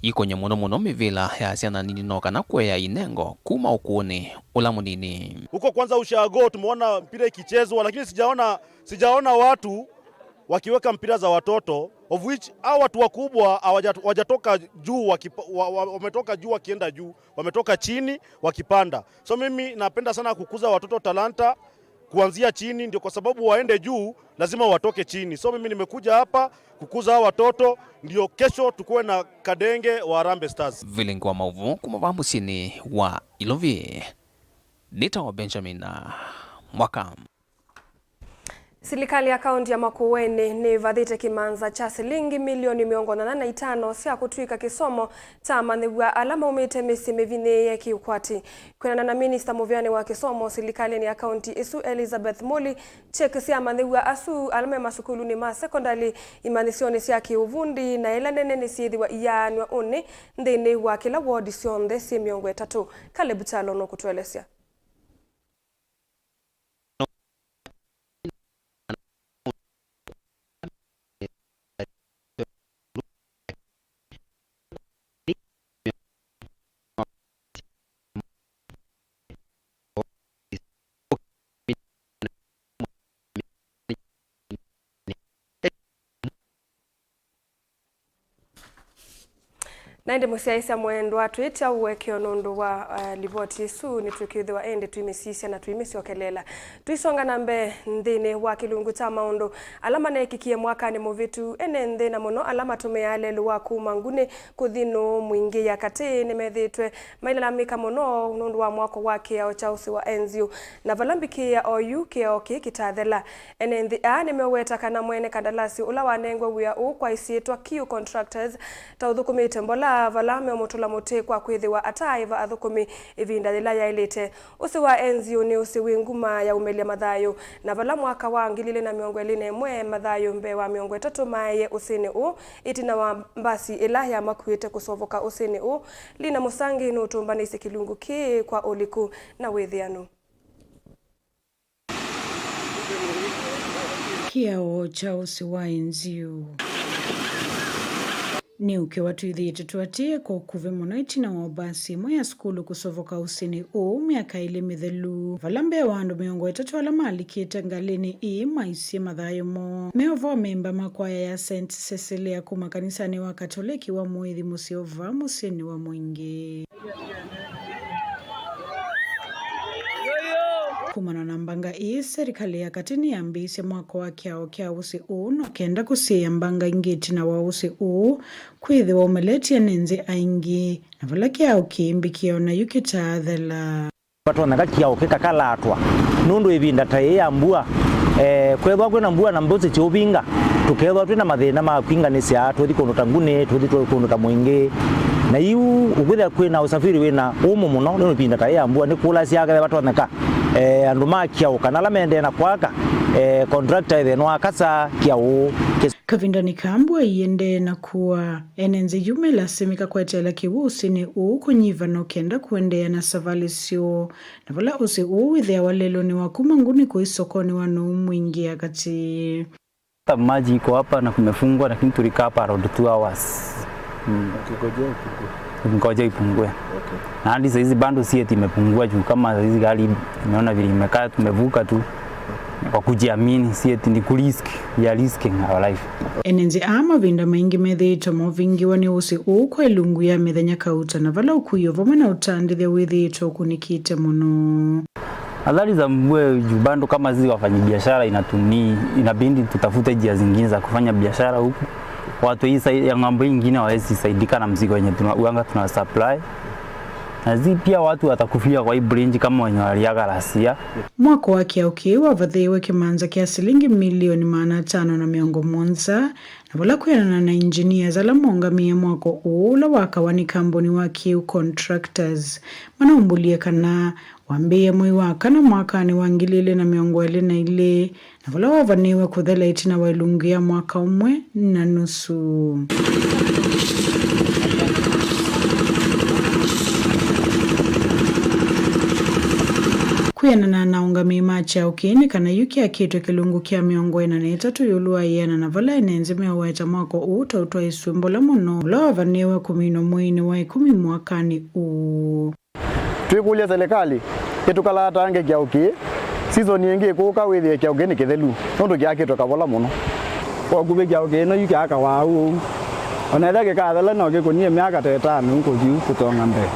ikony'a mũno mũno mĩvĩla ya syana nini no kana kũea inengo kuma ũkũũnĩ ũla mũnini. Huko kwanza ushago tumeona mpira ikichezwa, lakini sijaona, sijaona watu wakiweka mpira za watoto, of which hao watu wakubwa hawaja-, hawajatoka juu wakipa-, wa-, wa-, wametoka juu wakienda juu, wametoka chini wakipanda. So mimi napenda sana kukuza watoto talanta kuanzia chini, ndio kwa sababu waende juu, lazima watoke chini. So mimi nimekuja hapa kukuza hawa watoto, ndio kesho tukuwe na kadenge wa Harambee Stars. Vilingi wa maũvoo kuma vaa mũsyĩnĩ wa Ilovi, nĩtawa Benjamin Mwaka. Silikalĩ ya kaũntĩ ya Makueni nĩvathĩte kĩmanza kya silingi milioni mĩongo nyanya na itano sya kũtw'ĩka kĩsomo kya amanyĩw'a ala maumĩte mĩsyĩ mĩvinyĩĩe kĩ-ũkwati. Kwĩanana na minista mũvĩanĩ wa kĩsomo silikalĩnĩ ya kaũntĩ ĩsu, Elizabeth Muli, kyeki sya amanyĩw'a asu ala me masukulunĩ ma sekondalĩ, imanyĩsyonĩ sya kĩ-ũvundi, na ĩla nene nĩsyĩthĩwa iyaanw'a ũnĩ nthĩnĩ wa kĩla wodi syonthe syĩ mĩongo ĩtatũ. Caleb Kyalo nũkũtũelesya. Na ĩndĩ mũsyaĩĩsya mwendwa, twĩtya ũekeo nũndũ wa, eh, livoti ĩsu, nĩtũkwĩthĩwa ĩndĩ tũimĩsisya na tũimĩsyokelela. Tũisonga na mbee nthĩnĩ wa kĩlungu kya maũndũ ala maneekikie mwakanĩ mũvĩtu, ene nthĩ na mũno ala matũmĩaa lelũ wa kuma Nguni kũthi Nũũ Mwingĩ ya Katĩ nĩmethĩĩtwe mailalamĩka mũno nũndũ wa mwako wa kĩao kya ũsĩ wa Enzio, na vala mbikĩĩa oyu kĩao kĩĩ kĩtathela. Ene nthĩ aa nĩmeũweta kana mwene kandalasi ũla wanengwe wĩa ũũ kwa ĩsyĩtwa Q Contractors ta ũthũkũmĩte mbola vala meũmũtũla mũtĩ kwa kwĩthĩwa ataaĩva athũkũmi ĩvinda yĩla yaĩlĩte. Ũsĩ wa Enzio nĩ ũsĩ wĩ nguma ya ũmelya mathayũ, na vala mwaka wa ngili ilĩ na mĩongo ĩlĩ na ĩmwe, mathayũ mbee wa mĩongo ĩtatũ maaĩe ũsĩnĩ ũũ ĩtina wa mbasi ĩla yamakuĩte kũsovoka ũsĩnĩ ũũ. Lina Mũsangi nũtũmbanĩisye kĩlungu kĩĩ kwa ũliku na wĩthĩanu. Kĩao kya ũsĩ wa Enzio nĩ ũkĩ watw'ĩthĩĩtwe tũatĩĩe kwa ũkuvĩ mũno ĩtina wa mbasi ĩmwe ya sukulu kũsovoka ũsĩnĩ ũũ myaka ĩlĩ mĩthelu, vala mbee wa andũ mĩongo ĩtatũ ala malikĩte ngalĩnĩ ĩĩ maisye mathayũ moo. Meova amemba ma kwaya ya Saint Cecilia kuma kanisanĩ wa Katoleki wa Mũĩthi Mũsyĩ Ova mũsyĩnĩ wa Mwingĩ. Kumana na mbanga ĩĩ, serikali ya katĩ nĩyambĩĩsye mwako wa kĩao kya ũsĩ ũũ no kenda kũsiĩĩa mbanga ingĩ ĩtina wa ũsĩ ũũ kwĩthĩwa ũmeletye ene nthĩ aingĩ, na vala kĩao kĩĩ mbikĩe o nayu kĩtaathela. Vatonyeka kĩao kĩkakalatwa, nũndũ ĩvinda ta yĩĩ ya mbua, eh, kwethwa kwĩna mbua na mbũsĩ kĩũvinga, tũkethwa twĩna mathĩna ma kwinganĩsya, tũthi kũndũ ta Nguni, tũthi tũ-, kũndũ ta Mwingĩ. Na yu ũkwĩthĩa kwĩna ũsafiri wĩna ũmũ mũno, nĩ ĩvinda ta yĩĩ ya mbua, nĩkũlasya kethĩa vatonyeka, eh, andũ ma kĩao kana ala maendee na kwaka, eh, contractor ethĩe nĩwakasa kĩao kĩs- Kavindanĩ kaa mbua iendee na kua, ene nthĩ yu melasimĩka kweteela kĩw'ũ ũsĩnĩ ũũ kũnyiva no kenda kũendeea na savalĩ syoo. Na vala ũsĩ ũũ wĩthĩawa lelũnĩ wa kuma Nguni kũi sokonĩ wa Nũũ Mwingĩ ya Katĩ. Hata maji iko hapa na kumefungwa, lakini tulikaa hapa around two hours. Mm. Ngoja ipungue. Na hadi saa hizi bado sieti imepungua juu kama saa hizi gari umeona vile imekaa, tumevuka tu kwa kujiamini, sieti ni kurisk, we are risking our life. Ene nthĩ aa mavinda maingĩ methĩĩtwe maũvingĩwa nĩ ũsĩ ũũ kwa ilungu ya mĩthenya kauta, na vala ũkui o vamwe na ũtandĩthya wĩthĩĩtwe ũkunĩkĩte mũno. Athari za mvua juu bado kama sisi wafanyabiashara inatuni-, inabidi tutafute njia zingine za kufanya biashara huku. Watu hii sai-, ya ng'ambo hii ingine hawawezi saidika na mzigo yenye tuna-, uanga tuna supply. Na zi pia watu watakufia kwa hii bridge kama wenye waliaga last year. Mwako wa kĩao kĩĩ wavathĩĩwe kĩmanza kya silingi milioni maana atano na mĩongo mũonza, na vala kwĩanana na engineers ala mongamie mwako ũũ ũla wakawa nĩ kambuni wa Q Contractors, manaumbũlie kana wambĩĩe mwei wa kana mwakanĩ wa ngili ilĩ na mĩongo ĩlĩ na ilĩ, na vala wavanĩĩwe kũthela ĩtina wa ilungu ya mwaka ũmwe na nusu. Kwĩanana na aũngamĩi ma kyaũ kĩĩ, nĩ kana yu kĩakĩtwe kĩlungu kya mĩongo ĩna na ĩtatũ ĩũlũ wa ĩana, na vala ene nthĩ meũweta mwako ũũ ta ũtwaĩsw'e mbola mũno, ũla wavanĩĩwe kũminwa mweinĩ wa ĩkũmi mwakanĩ ũũ. Twĩkũlya selekalĩ ĩtũkalatange kyaũ kĩĩ, season ĩngĩ ĩkũka wĩthĩe kyaũ kĩĩ nĩ kĩthelu, nũndũ kĩakĩtwe kavola mũno. Kwa ũkuvĩ kyaũ kĩĩ no yu kyaakawa ũu. O na ethĩwa kĩkathela no kĩkũnie myaka ta ĩtano kũthi kũtonga mbee.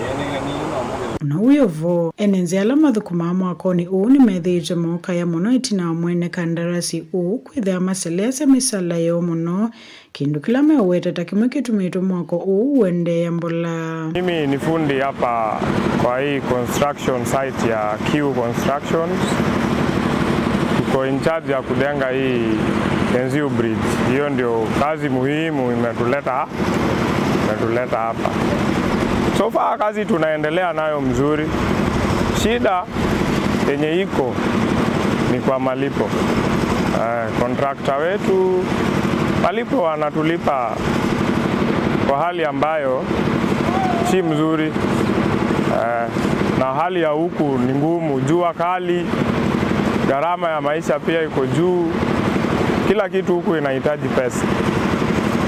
Na wĩ o vo, ene nthĩ ala mathũkũmaa mwakonĩ ũũ nĩmethĩĩtwe mookaya mũno ĩtina wa mwene kandarasi ũũ kwĩthĩa maseleasya mĩsala yoo mũno, kĩndũ kĩla meũweta ta kĩmwe kĩtumĩtwe mwako ũũ ũendeea mbola. Mimi ni fundi hapa kwa hii construction site ya Q Constructions. Tuko in charge ya kujenga hii Enziu Bridge. Hiyo ndio kazi muhimu imetuleta, imetuleta hapa. So far kazi tunaendelea nayo mzuri. Shida yenye iko ni kwa malipo. Eh, contractor wetu, malipo wanatulipa kwa hali ambayo si mzuri. Eh, na hali ya huku ni ngumu, jua kali, gharama ya maisha pia iko juu, kila kitu huku inahitaji pesa.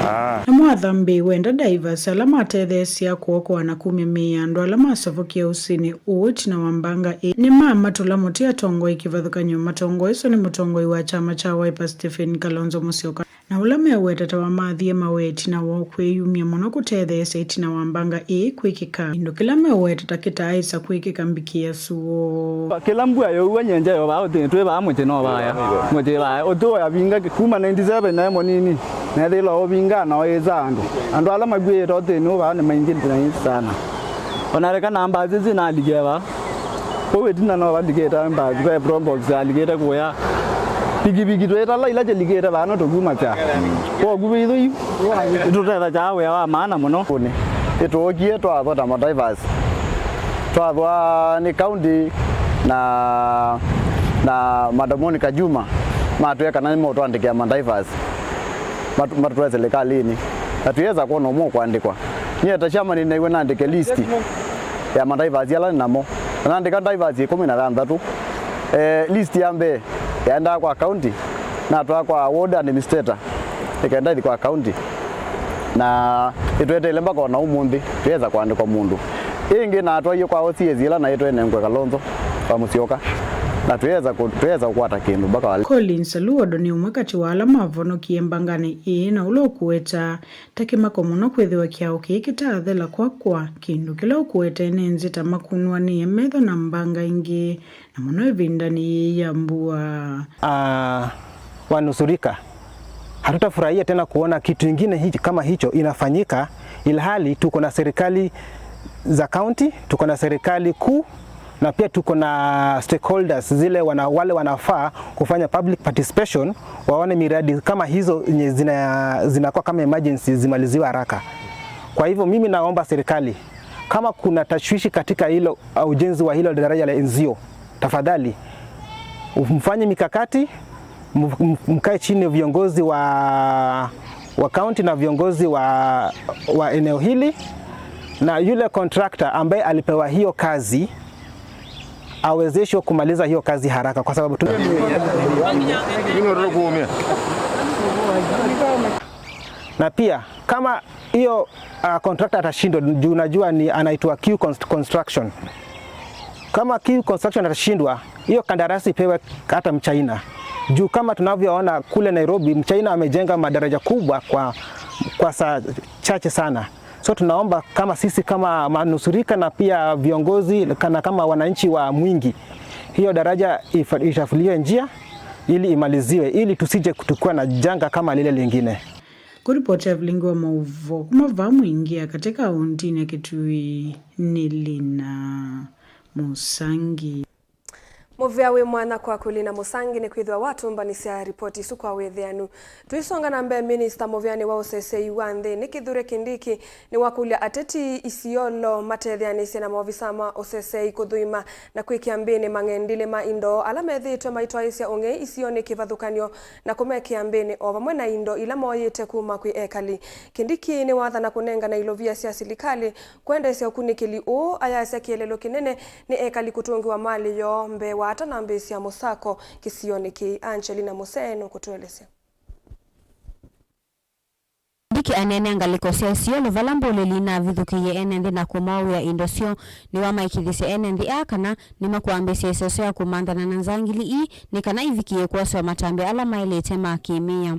Ah. Namo athambĩi wenda divers ala matetheesya kũokoa na kumya mĩĩ ya andũ ala masovokie ũsĩnĩ ũũ ĩtina wa mbanga ĩĩ nĩmamatũla mũtĩ atongoi kĩvathũkany'o matongoeswe nĩ mũtongoi wa kyama kya Wiper Stephen Kalonzo Musyoka, na ũla meũweta ta wamathie mawe ĩtina woo kwĩyumya mũno kũtetheesya ĩtina wa mbanga ĩĩ kwĩkĩka. Kĩndũ kĩla meũweta ta kĩtaaĩsa kwĩkĩka mbikĩe sũo. Kĩla mbua yũua nyenja yo vaa ũtĩnĩ twĩ vaa mũtĩ no vaya. Mũtĩ vaya. Ũtĩ ũyavinga kuma ninety-seven naĩ mũnini. Nethĩĩlwa ũvinga na ũĩsa andũ. Andũ ala makuĩte ũtĩnĩ ũvaa nĩ maingĩ naĩ sana. Ona leka na mbasi sinalikĩe vaa. Kũu ĩtina no valikĩte mbasi, ve Probox yalikĩte kũya. Pikipiki twĩtala ila kĩlikĩte vaa no tũkumasya. Kwoku vĩthu yu, ĩtũtethasya wĩa wa maana mũno. Kũnĩ, ĩtũũkie twathwa ta madivers. Twathwa nĩ county na, na Madam Monica Juma, matwĩa kana nĩmaũtwandĩkĩa madivers. Matu-, matũtwae silikalĩnĩ. Na twĩesa kwona ũmwe ũkwandĩkwa. Nyie ta chairman nĩnaiwe nandĩke list ya madivers ala nĩ namo. Na nandĩka divers ĩkũmi na thanthatũ. Eh, list ya mbee yaendaa kwa county, natwaa kwa ward administrator, nĩkenda ĩthi kwa county. Na ĩtweteele mpaka ona ũmũnthĩ, twĩesa kũandĩkwa mũndũ. Ĩngĩ natwaie kwa O C S ĩla naĩ twenengwe Kalonzo wa Musyoka. Na twĩesa kũ-, twĩesa kũkwata kĩndũ mpaka wa leo. Collins Aluodo nĩ ũmwe katĩ wa ala mavonokie mbanganĩ ĩĩ na ũla ũkũweta ta kĩmako mũno kwĩthĩwa kyaũ kĩĩ kĩtaathela kwakwa, kĩndũ kĩla ũkũweta ene nzĩ ta makunwanĩe metho na mbanga ingĩ, na mũno ĩvindanĩ yĩĩ ya mbua. Ah, wanusurika. Hatutafurahia tena kuona kitu ingine hichi, kama hicho inafanyika, ilhali tuko na serikali za county, tuko na serikali kuu, na pia tuko na stakeholders zile wana-, wale wanafaa kufanya public participation, waone miradi kama hizo zenye zina-, zinakuwa kama emergency zimaliziwe haraka. Kwa hivyo mimi naomba serikali, kama kuna tashwishi katika hilo, uh, ujenzi wa hilo daraja la Enzio, tafadhali mfanye mikakati, m-, m-, mkae chini viongozi wa, wa county na viongozi wa, wa eneo hili, na yule contractor ambaye alipewa hiyo kazi awezeshwe kumaliza hiyo kazi haraka, kwa sababu tu- na pia kama hiyo, uh, contractor atashindwa, juu najua ni anaitwa Q Const-, Construction. Kama Q Construction atashindwa, hiyo kandarasi ipewe hata Mchina. Juu kama tunavyoona kule Nairobi, Mchina amejenga madaraja kubwa kwa, kwa saa chache sana. So tunaomba kama sisi kama manusurika na pia viongozi kana kama wananchi wa Mwingi, hiyo daraja ifa-, itafuliwe njia ili imaliziwe, ili tusije kutukua na janga kama lile lingine. Kũripoti Evelyn wa maũvoo kuma vaa Mwingi ya katĩ kaũntĩnĩ ya Kitui nĩ Lina Mũsangi. Mũvea wĩ mwanya kwaku Lina Mũsangi nĩ kwĩthĩwa watũmbanĩsya ripoti isu kwa wĩthĩanu. Tũisonga na mbee, minista mũvĩanĩ wa ũsesei wa nthĩnĩ Kithure Kindiki nĩwakũlya ateti Isiolo matetheanĩsye na maovisa ma ũsesei kũthũima na kwĩkĩa mbĩnĩ mang'endilĩ ma indo ala methĩĩtwe maitwaĩĩsya ũng'ei isionĩ kĩvathũkany'o na kũmekĩa mbĩnĩ o vamwe na indo ila mooyĩte kuma kwĩ ekali. Kindiki nĩwathana kũnengane ilovia sya silikalĩ kwendeesya ũkunĩkĩli ũũ, ayasya kĩeleelo kĩnene nĩ ekali kũtũngĩwa malĩ yoo mbee wa atanambĩĩsya mũsako kĩsionĩ kĩĩ. Angelina Musee nũkũtũelesya. Kindiki aneenea ngalĩko sya Isiolo vala mbũlĩli inavithũkĩie ene nthĩ na kũmaũĩa indo syoo, nĩwamaĩkĩĩthasya ene nthĩ aa kana nĩmakwambĩĩsya ĩseso ya kũmanthana na nzangili ii nĩ kana ivikĩĩe kwoswa matambya ala maĩlĩte ma kĩmĩao.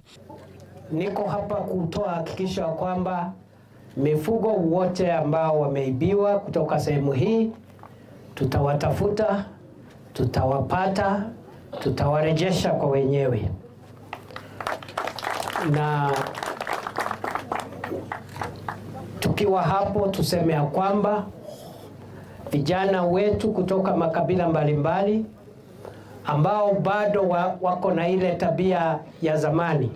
Niko hapa kutoa hakikisho ya kwamba mifugo wote ambao wameibiwa kutoka sehemu hii, tutawatafuta, tutawapata, tutawarejesha kwa wenyewe. Na tukiwa hapo, tuseme ya kwamba vijana wetu kutoka makabila mbalimbali ambao bado wa, wako na ile tabia ya zamani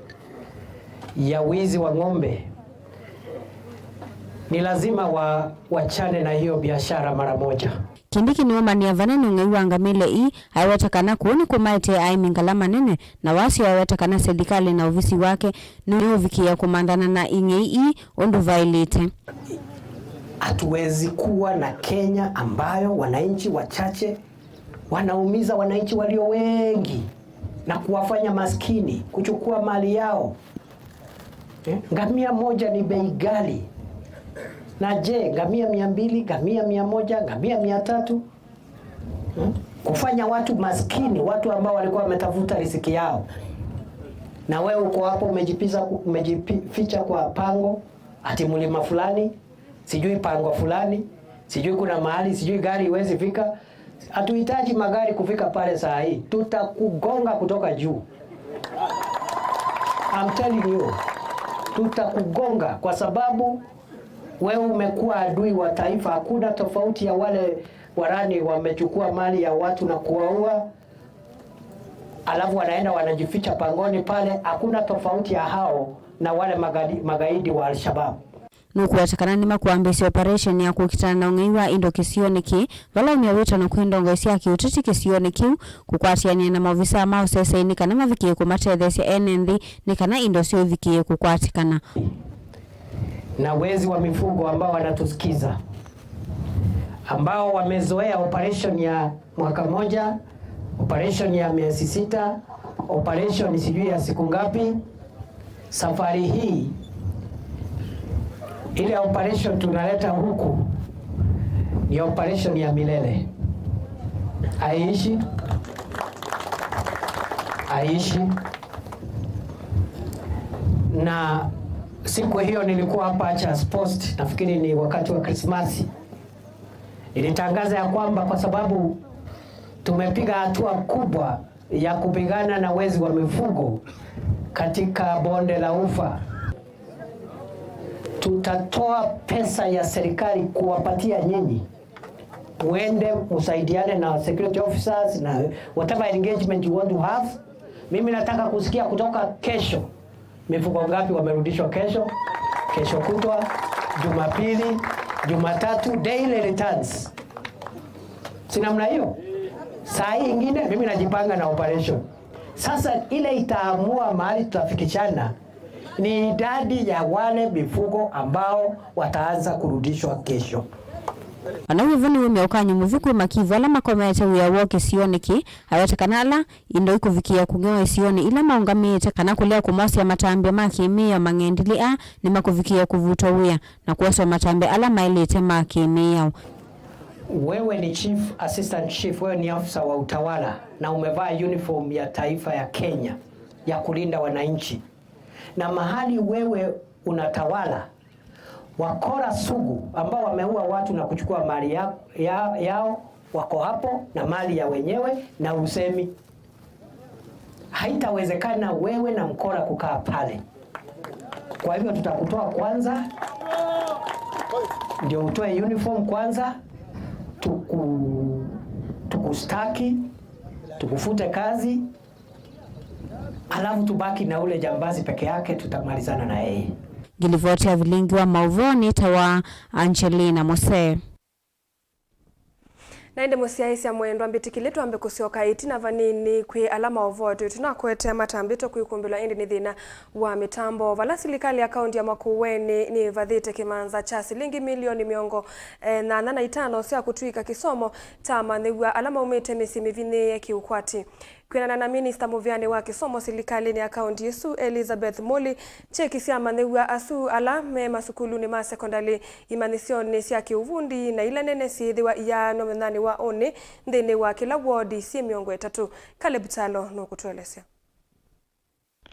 ya wizi wa ng'ombe, ni lazima wa, wachane na hiyo biashara mara moja. Kindiki nĩũmanyĩe vana nĩ ũng'ei wa ngamĩle ii, aiweta kana kũu nĩkũmaetee aĩmi ngalama nene, na wasyo aiweta kana silikalĩ na ovisi wake nĩũvikĩĩa kũmanthana na ing'ei ii ũndũ vaĩlĩte. Hatuwezi kuwa na Kenya ambayo wananchi wachache wanaumiza wananchi walio wengi na kuwafanya maskini, kuchukua mali yao. Eh, ngamia moja ni bei ghali. Na je, ngamia mia mbili, ngamia mia moja, ngamia mia tatu? Hmm? Kufanya watu maskini, watu ambao walikuwa wametafuta riziki yao. Na wewe uko hapo umejipiza, umejificha kwa pango, ati mlima fulani, sijui pango fulani, sijui kuna mahali, sijui gari iwezi fika. Hatuhitaji magari kufika pale saa hii. Tutakugonga kutoka juu. I'm telling you. Tutakugonga kwa sababu wewe umekuwa adui wa taifa. Hakuna tofauti ya wale warani wamechukua mali ya watu na kuwaua, alafu wanaenda wanajificha pangoni pale. Hakuna tofauti ya hao na wale magadi-, magaidi wa Al-Shabaab. Nũkũweta kana nĩmakwambĩĩsya operation ya kũkitana na ũng'ei wa indo kĩsionĩ kĩĩ, vala ũmya wĩtano kwĩ ndongoi sya kĩũteti kĩsionĩ kĩu, kũkwatĩanĩa na maovisaa ma ũseseĩ nĩ kana mavikĩe kũmatetheesya ene nthĩ nĩ kana indo syoo ivikĩe kũkwatĩkana. Na wezi wa mifugo ambao wanatusikiza, ambao wamezoea operation ya mwaka moja, operation ya miezi sita, operation sijui ya siku ngapi. Safari hii, ile operation tunaleta huku ni operation ya milele. Haiishi. Haiishi. Na siku hiyo nilikuwa hapa Achas Post, nafikiri ni wakati wa Krismasi. Nilitangaza ya kwamba kwa sababu tumepiga hatua kubwa ya kupigana na wezi wa mifugo katika bonde la Ufa, tutatoa pesa ya serikali kuwapatia nyinyi, muende musaidiane na security officers na whatever engagement you want to have. Mimi nataka kusikia kutoka kesho mifugo ngapi wamerudishwa kesho, kesho kutwa, Jumapili, Jumatatu, daily returns. Si namna hiyo? Saa hii ingine mimi najipanga na operation. Sasa ile itaamua mahali tutafikishana ni idadi ya wale mifugo ambao wataanza kurudishwa kesho. Ona wĩvo nĩwumya ũkany'o mũvyũ kwĩ makivu ala makomete wĩa woo kĩsionĩ kĩĩ, aweta kana ala indo ikũvikĩĩa kũng'ewa isionĩ ila maũngamĩĩte kana kũlea kũmosya matambya ma kĩmĩao mang'endilĩ aa nĩmakũvikĩĩa kũvutwa wĩa na kwoswa matambya ala maĩlĩte ma kĩmĩao. Wewe ni chief, assistant chief, wewe ni afisa wa utawala na umevaa uniform ya taifa ya Kenya ya kulinda wananchi. Na mahali wewe unatawala, wakora sugu ambao wameua watu na kuchukua mali ya, ya, yao wako hapo na mali ya wenyewe na usemi. Haitawezekana wewe na mkora kukaa pale. Kwa hivyo tutakutoa kwanza, ndio utoe uniform kwanza, tuku-, tukustaki, tukufute kazi, alafu tubaki na ule jambazi peke yake, tutamalizana na yeye. Ngilivoti ya vilingi wa mauvoo nĩtawa Angelina Musee. Na ĩndĩ mũsyaĩĩsya mwendwa, mbĩtĩkĩlye twambe kũsyoka ĩtina vanini kwĩ ala maũvoo twĩ tũnakwete matambĩtwe kwĩkumbĩlwa ĩndĩ nĩ thĩna wa mĩtambo. Vala silikalĩ ya kaunti ya Makueni nĩvathĩte kĩmanza kya silingi milioni mĩongo nyanya na itano sya kũtw'ĩka kĩsomo kya amanyĩw'a ala maumĩte mĩsyĩ mĩvinyĩĩe kĩũkwati. Kwĩanana na minista mũvĩanĩ wa kĩsomo silikalĩnĩ ya kaunti ĩsu, Elizabeth Muli, kyeki sya amanyĩw'a asu ala me masukulunĩ ma sekondalĩ, imanyĩsyonĩ sya kĩũvundi, na ila nene syĩthĩwa iyaanwa mũthenyanĩ wa ũnĩ nthĩnĩ wa kĩla wodi syĩ mĩongo ĩtatũ. Caleb Kyalo nũkũtũelesya.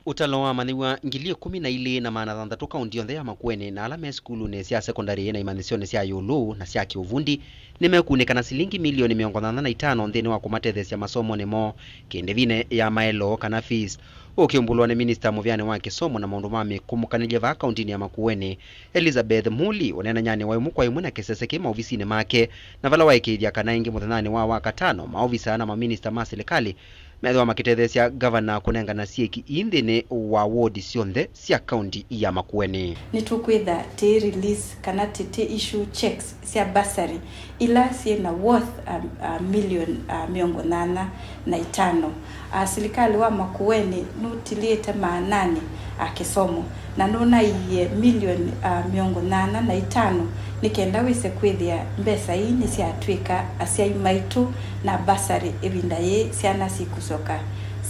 Ũtalo wa amanyĩw'a ngili ĩkũmi na ilĩ na maana thanthatũ kaunti yonthe ya Makueni na ala me sukulunĩ sya sekondalĩ na imanyĩsyonĩ sya ĩũlũ na sya kĩũvundi nĩmekunĩka na silingi milioni mĩongo nyanya na itano nthĩnĩ wa kũmatetheesya masomonĩ moo kĩndĩvinĩ ya maeloo kana fees. Ũkĩumbũlwa nĩ minista mũvĩanĩ wa kĩsomo na maũndũ ma mĩkũmũkanĩlye vaa kauntinĩ ya Makueni, Elizabeth Muli, ũneenanyanĩ wa ĩmwe kwa ĩmwe na kĩsese kĩ maovisinĩ make, na vala waĩkĩĩthya kana ĩngĩ mũthenyanĩ wa Wakatano, maovisa na maminista ma silikalĩ methĩwa makĩtetheesya ngavana kũnengana syeki ii nthĩnĩ wa ward syonthe sya kaunti ya Makueni. Nĩtũkwĩtha tĩ release kana tĩ, tĩ issue checks sya bursary ila syĩ na worth a, a million a mĩongo nyanya na itano. A, silikalĩ wa Makueni nũtilĩte maananĩ a kĩsomo na nũnaiie milioni a mĩongo nyanya na itano nĩ kenda wĩse kwĩthĩa mbesa ii nĩsyatw'ĩka asyai maitũ na bursary ĩvinda yĩĩ syana sikũsyoka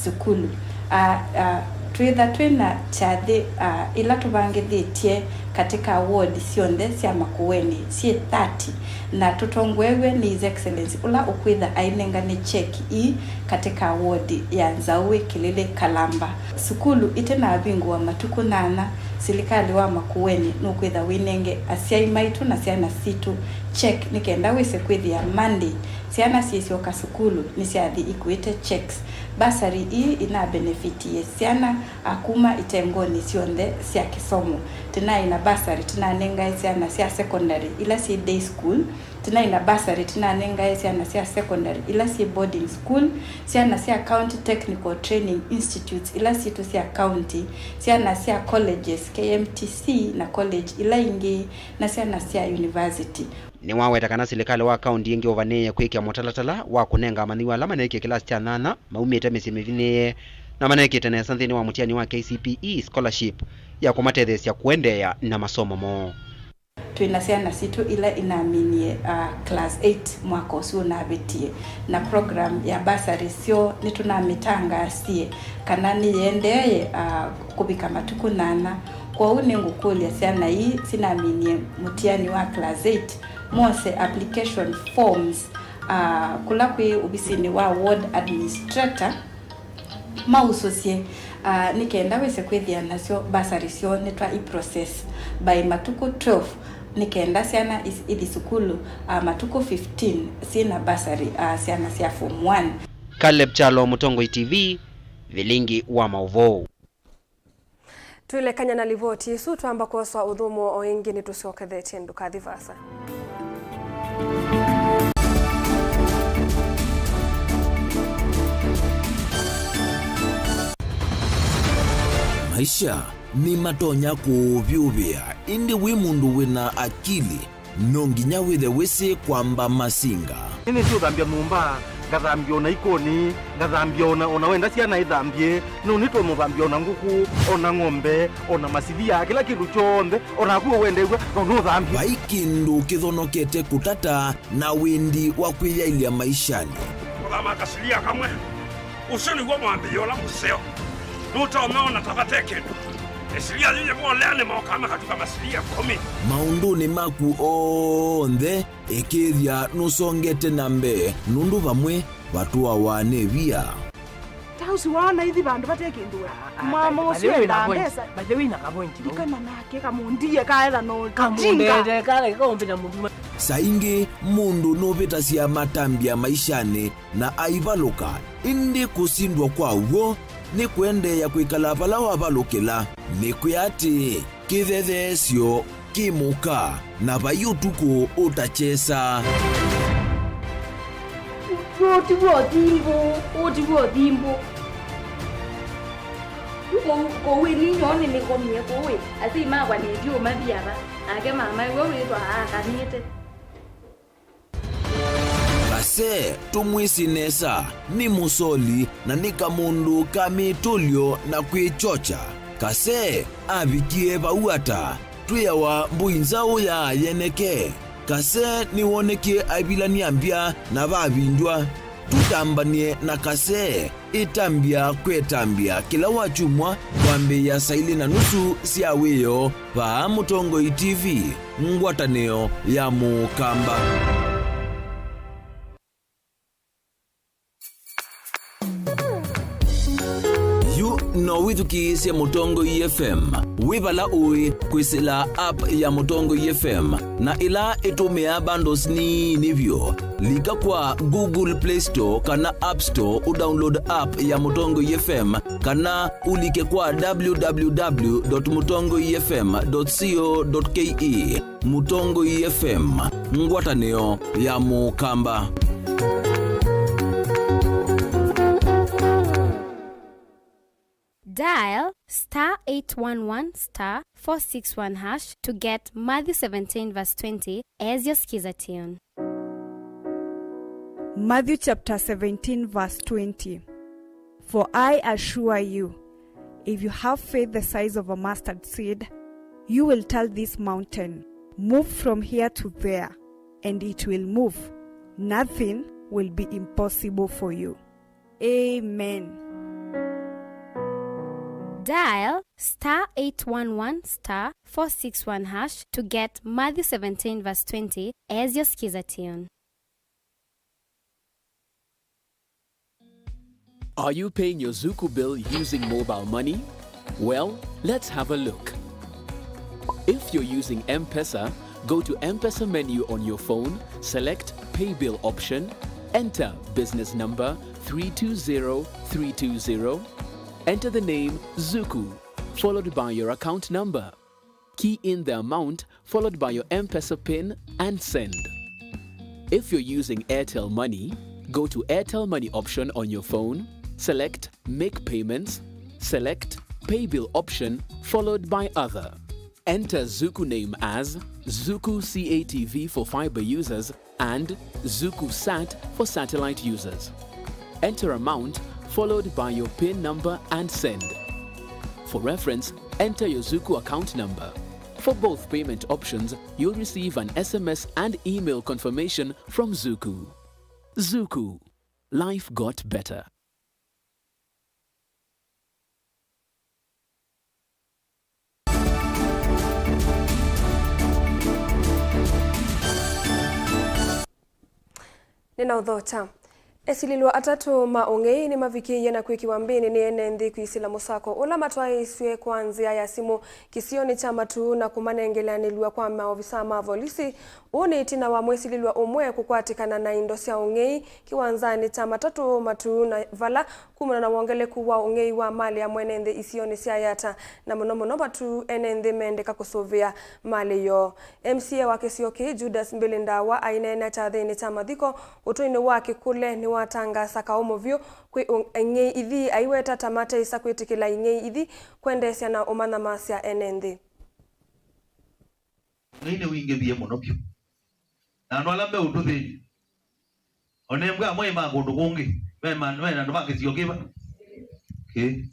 sukulu. A, a, twĩtha twĩ na kyathĩ, a, ĩla tũvangĩthĩtye katĩ ka ward syonthe sya Makueni syĩ thirty, na tũtongoew'e nĩ His Excellency ũla ũkwĩtha ainengane cheki ii katĩ ka ward ya Nzaũĩ, Kĩlĩlĩ, Kalamba. Sukulu ĩtĩnavingũwa matukũ nyanya, silikalĩ wa Makueni nũkwĩtha wĩnenge asyai maitũ na syana sitũ cheki nĩ kenda wĩse kwĩthĩa Monday syana syĩsyoka sukulu nĩsyathi ikuĩte checks. Bursary ii inabenefitie syana a kuma itengonĩ syonthe sya kĩsomo. Tĩnaĩ na bursary tĩnanengae syana sya secondary ila syĩ day school, tĩnaĩ na bursary tĩnanengae syana sya secondary ila syĩ boarding school, syana sya county technical training institutes ila sitũ sya county, syana sya colleges, K M T C na college ila ingĩ, na syana sya university. Nĩwaweta kana silikalĩ wa kaunti ĩngĩ ũvanĩĩe kwĩkĩa mũtalatala wa kũnenga amanyĩw'a ala maneekie kĩlasi kya nyanya maumĩte mĩsyĩ mĩvinĩĩe na maneekĩte nesa nthĩnĩ wa mũtiani wa K C P E scholarship ya kũmatetheesya kũendeea na masomo moo. Twĩ na syana sitũ ila inaminie, ah, class eight mwaka ũsu ũnavĩtie, na program ya bursary syoo nĩtũnamĩtangaasie kana nĩyĩendeeye, ah, kũvika matukũ nyanya. Kwoou nĩngũkũlya syana ii sinaminie mũtiani wa class eight mose application forms, ah, kũla kwĩ ovisinĩ wa ward administrator mausũsye, ah, nĩ kenda wĩse kwĩthĩa nasyo bursary syoo nĩtwa i process by matukũ twelve nĩ kenda syana is- ithi sukulu, ah, matukũ fifteen syĩ na bursary, ah, syana sya form one. Caleb Kyalo, Mũtongoi T V, vilingi wa maũvoo. Twĩlekany'a na livoti ĩsu, twamba kwoswa ũthũmũo o ĩngĩ nĩtũsyokethetye. Ndũkathi vaasa. Maisha nĩmatonya kũũvyũvĩa, ĩndĩ wĩ mũndũ wĩ na akili, no nginya wĩthe wĩsĩ kwamba masinga. Nĩnĩsĩ ũthambya nyũmba, ngathambya ona ikoni, ngathambya ona, ona wenda syana ithambye, no nĩtũmũthambya ona ngũkũ, ona ng'ombe, ona masivia, kĩla kĩndũ kyonthe, ona naku ũwendeew'a, no nũthambye. Vai kĩndũ kĩthonokete kũtata na wĩndi wa kwĩyaĩlya maishanĩ. Kũthama kasilia kamwe. Ũsu nĩw'o mwambĩĩo ũla mũseo. Nũtonya ona ta vate kĩndũ. Ĩsilia yĩyĩ moleanĩ mokaa makatuka masilia ĩkũmi. Maũndũnĩ maku onthe, ĩkĩĩthya nũsongete na mbee, nũndũ vamwe vatũawa nĩ via. Ta ũsu waona ithi vandũ vate kĩndũ we. Ah, ah, mama by the ũsu way, endaa na point, mbesa. By the way, na ka point, no? Ikana nake kamũndie kaetha no kamũndete, kale kaũmbĩta mũndũ. Saa ingĩ mũndũ nũvĩtasya matambya maishanĩ na aivalũka, ĩndĩ kũsindwa kwa w'o nĩ kũendeea kwĩkala vala wavalũkĩla. Nĩkwĩa atĩ kĩthetheesyo kĩ mũka, na vai ũtukũ ũtakyesa. Ũũ ti w'o thimbũ, ũũ ti w'o thimbũ. Kũu, kũu ĩ ninyoo nĩnĩkomie kũu ĩ, asyai makwa nĩtyo mathi ava, nake mama ĩwe wĩthwa aakanĩte. Kase, tũmwĩsĩ nesa, nĩ mũsoli na nĩ kamũndũ ka mĩtũlyo na kwĩkyokya. Kase avikie vau ata? Twĩawa mbũi nzaũ ya yeneke. Kase nĩwonekie aivilany'a mbya na vavindywa. Tũtambany'e na Kase. Ĩtambya kwetambya kĩla wakyumwa kwambĩĩa saa ilĩ na nusu sya wĩoo vaa Mũtongoi T V, ngwatanĩo ya Mũkamba. Yu no wĩthukĩĩsye Mũtongoi F M wĩ vala ũĩ kwĩsĩla app ya Mũtongoi F M na ĩla ĩtũmĩaa bundles nini vyũ. Lika kwa Google Play Store kana App Store ũdownload app ya Mũtongoi F M, kana ũlike kwa w w w dot mũtongoi f m dot co dot k e. Mũtongoi F M, ngwatanĩo ya Mũkamba. Dial star eight one one star four six one hash to get Matthew seventeen verse twenty as your Skiza tune. Matthew chapter seventeen, verse twenty. For I assure you, if you have faith the size of a mustard seed, you will tell this mountain, "Move from here to there," and it will move. Nothing will be impossible for you. Amen. Dial star eight one one star four six one hash to get Matthew seventeen verse twenty as your Skiza tune. Are you paying your Zuku bill using mobile money? Well, let's have a look. If you're using M-Pesa, go to M-Pesa menu on your phone, select Pay Bill option, enter business number three two zero three two zero, enter the name Zuku, followed by your account number. Key in the amount followed by your M-Pesa pin and send. If you're using Airtel Money, go to Airtel Money option on your phone, select Make Payments, select Pay Bill option followed by Other. Enter Zuku name as Zuku C A T V for fiber users and Zuku Sat for satellite users. Enter amount followed by your pin number and send. For reference, enter your Zuku account number. For both payment options, you'll receive an S M S and email confirmation from Zuku. Zuku. Life got better. Nĩnaũthokya. Esilĩlwa atatũ ma ũng'ei nĩmavikĩie na kwĩkĩwa mbĩnĩ nĩ ene nthĩ kwĩsĩla mũsako ũla matwaĩĩsw'e kwa nzĩa ya simũ kĩsionĩ kya Matuu na kũmanengeleanĩlw'a kwa maovisa ma volisi. Ũũ nĩ ĩtina wa mwĩsilĩlwa ũmwe kũkwatĩkana na indo sya ũng'ei kĩwanzanĩ kya matatũ Matuu na vala kumana na wongeleku wa ũng'ei wa malĩ ya mwene nthĩ isionĩ sya Yatta, na mũno mũno Matuu, ene nthĩ mendeka kũsũvĩa malĩ yoo. M C A wa kĩsio kĩĩ, Judas Mbili Ndawa, aineena kyathĩnĩ kya mathiko ũtũinĩ wa Kĩkũle, nĩwatangaasa kaũmũ vyũ kwĩ ũ-, ing'ei ithi, aiweta ta mateĩsa kwĩtĩkĩla ing'ei ithi kwendeesya na ũmanyamasya ene nthĩ. Ũng'ei nĩwingĩvie mũno vyũ. Na andũ ala meũtũthĩny'a, o na embwa amwe ma kũndũ kũngĩ, me ma-, me na andũ ma kĩsio kĩva? Kĩ.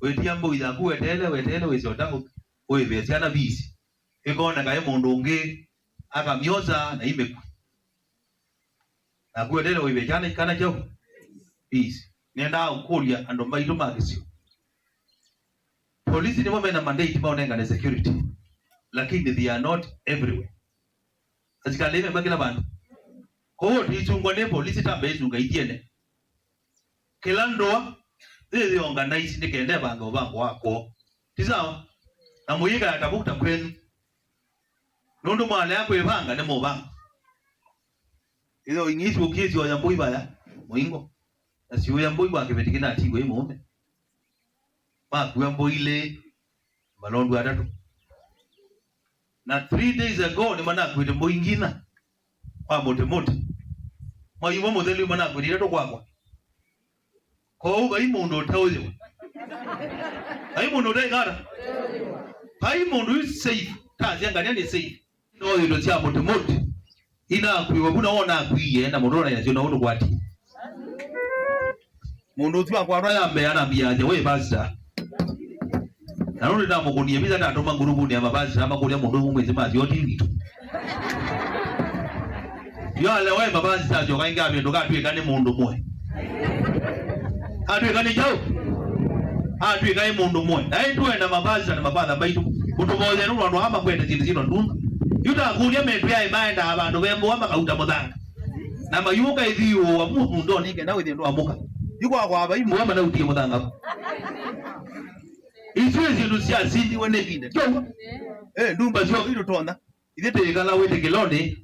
Wĩtia mbũi yaku weteele, weteele, wĩsya ũtavũ, ũĩvĩe syana visi. Ĩkoneka ĩ mũndũ ũngĩ, akamyosa na imĩkwa. Naku weteele ũĩvĩe kyana, kana kyaũ? Visi. Nĩendaa kũkũlya andũ maitũ ma kĩsio. Polisi nĩmo mena mandate maũnengane security, lakini they are not everywhere. Asikalĩ me kĩla vandũ. Kwoou tũisungwa nĩ polisi ta mbee isunga ithiene. Kĩla ndũa yĩthĩe organize nĩ kenda ĩvange ũvango wa kwoo. Ti sawa? Na mũyĩkala ta vau ta kwenyu. Nũndũ mwalea kwĩvanga nĩ mũvango. Ĩthĩwa ing'ei syũkie syoya mbũi vaya mũingo. Na siũya mbũi kwa kĩveti kĩnatiwe ĩ mũũme. Makua mbũi ilĩ, malondu atatũ. Na three days ago nĩmanakuĩte mbũi ngina kwa mũtĩ mũtĩ. Mwai ũmwe mũthelu manakuĩte itatũ kwakwa. Kwoou vai mũndũ ũteũyĩwa. Vai mũndũ ũteĩkata. Vai mũndũ yu safe. Tasya ngania nĩ safe. No indo sya mũtĩ mũtĩ. Inakuiwe vuna wona akwie na mũndũ ona yasyo na ũndũ kwati. Mũndũ ũsu akwatwa ya mbee anambia aja, "We pastor." Na nũndũ ndamũkũnie visa ndatũma nguruvunĩ ya mapastor makũlya mũndũ ũmwe mwĩsĩ masyo ti witũ. Yo ale we mapastor asyoka ingi avĩndũka atwĩka nĩ mũndũ mwe. Atwĩka nĩ kyaũ? Atwĩka ĩ mũndũ mwe. Na ĩndĩ twenda mavasita na mavatha maitũ. Ũtũvoye nũndũ andũ aa makwete syĩndũ syĩtwa nduma. Yu takũlya metwĩaĩ maendaa vandũ ve mbũa makauta mũthanga. Na mayũka ĩthiũũa mu mũndonĩ kenda wĩthĩe ndwamũka. Yu kwakwa vai mbũa manautie mũthanga. Isu nĩ syĩndũ syasindiwe nĩ ĩvinda. Tyo? Eh, ndumba syoka itũtonya. Ithyĩ tĩĩkala wĩtĩkĩlonĩ.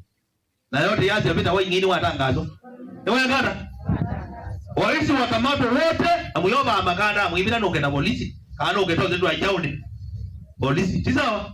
Na yote yasya vita wa ing'ei nĩwatangaswa. Nĩwekata? Waizi wakamatwe wote, na mũyovaa makanda, mwĩvitha nũke na polisi, kana nũke tose ndwa njaũnĩ. Polisi, ti sawa?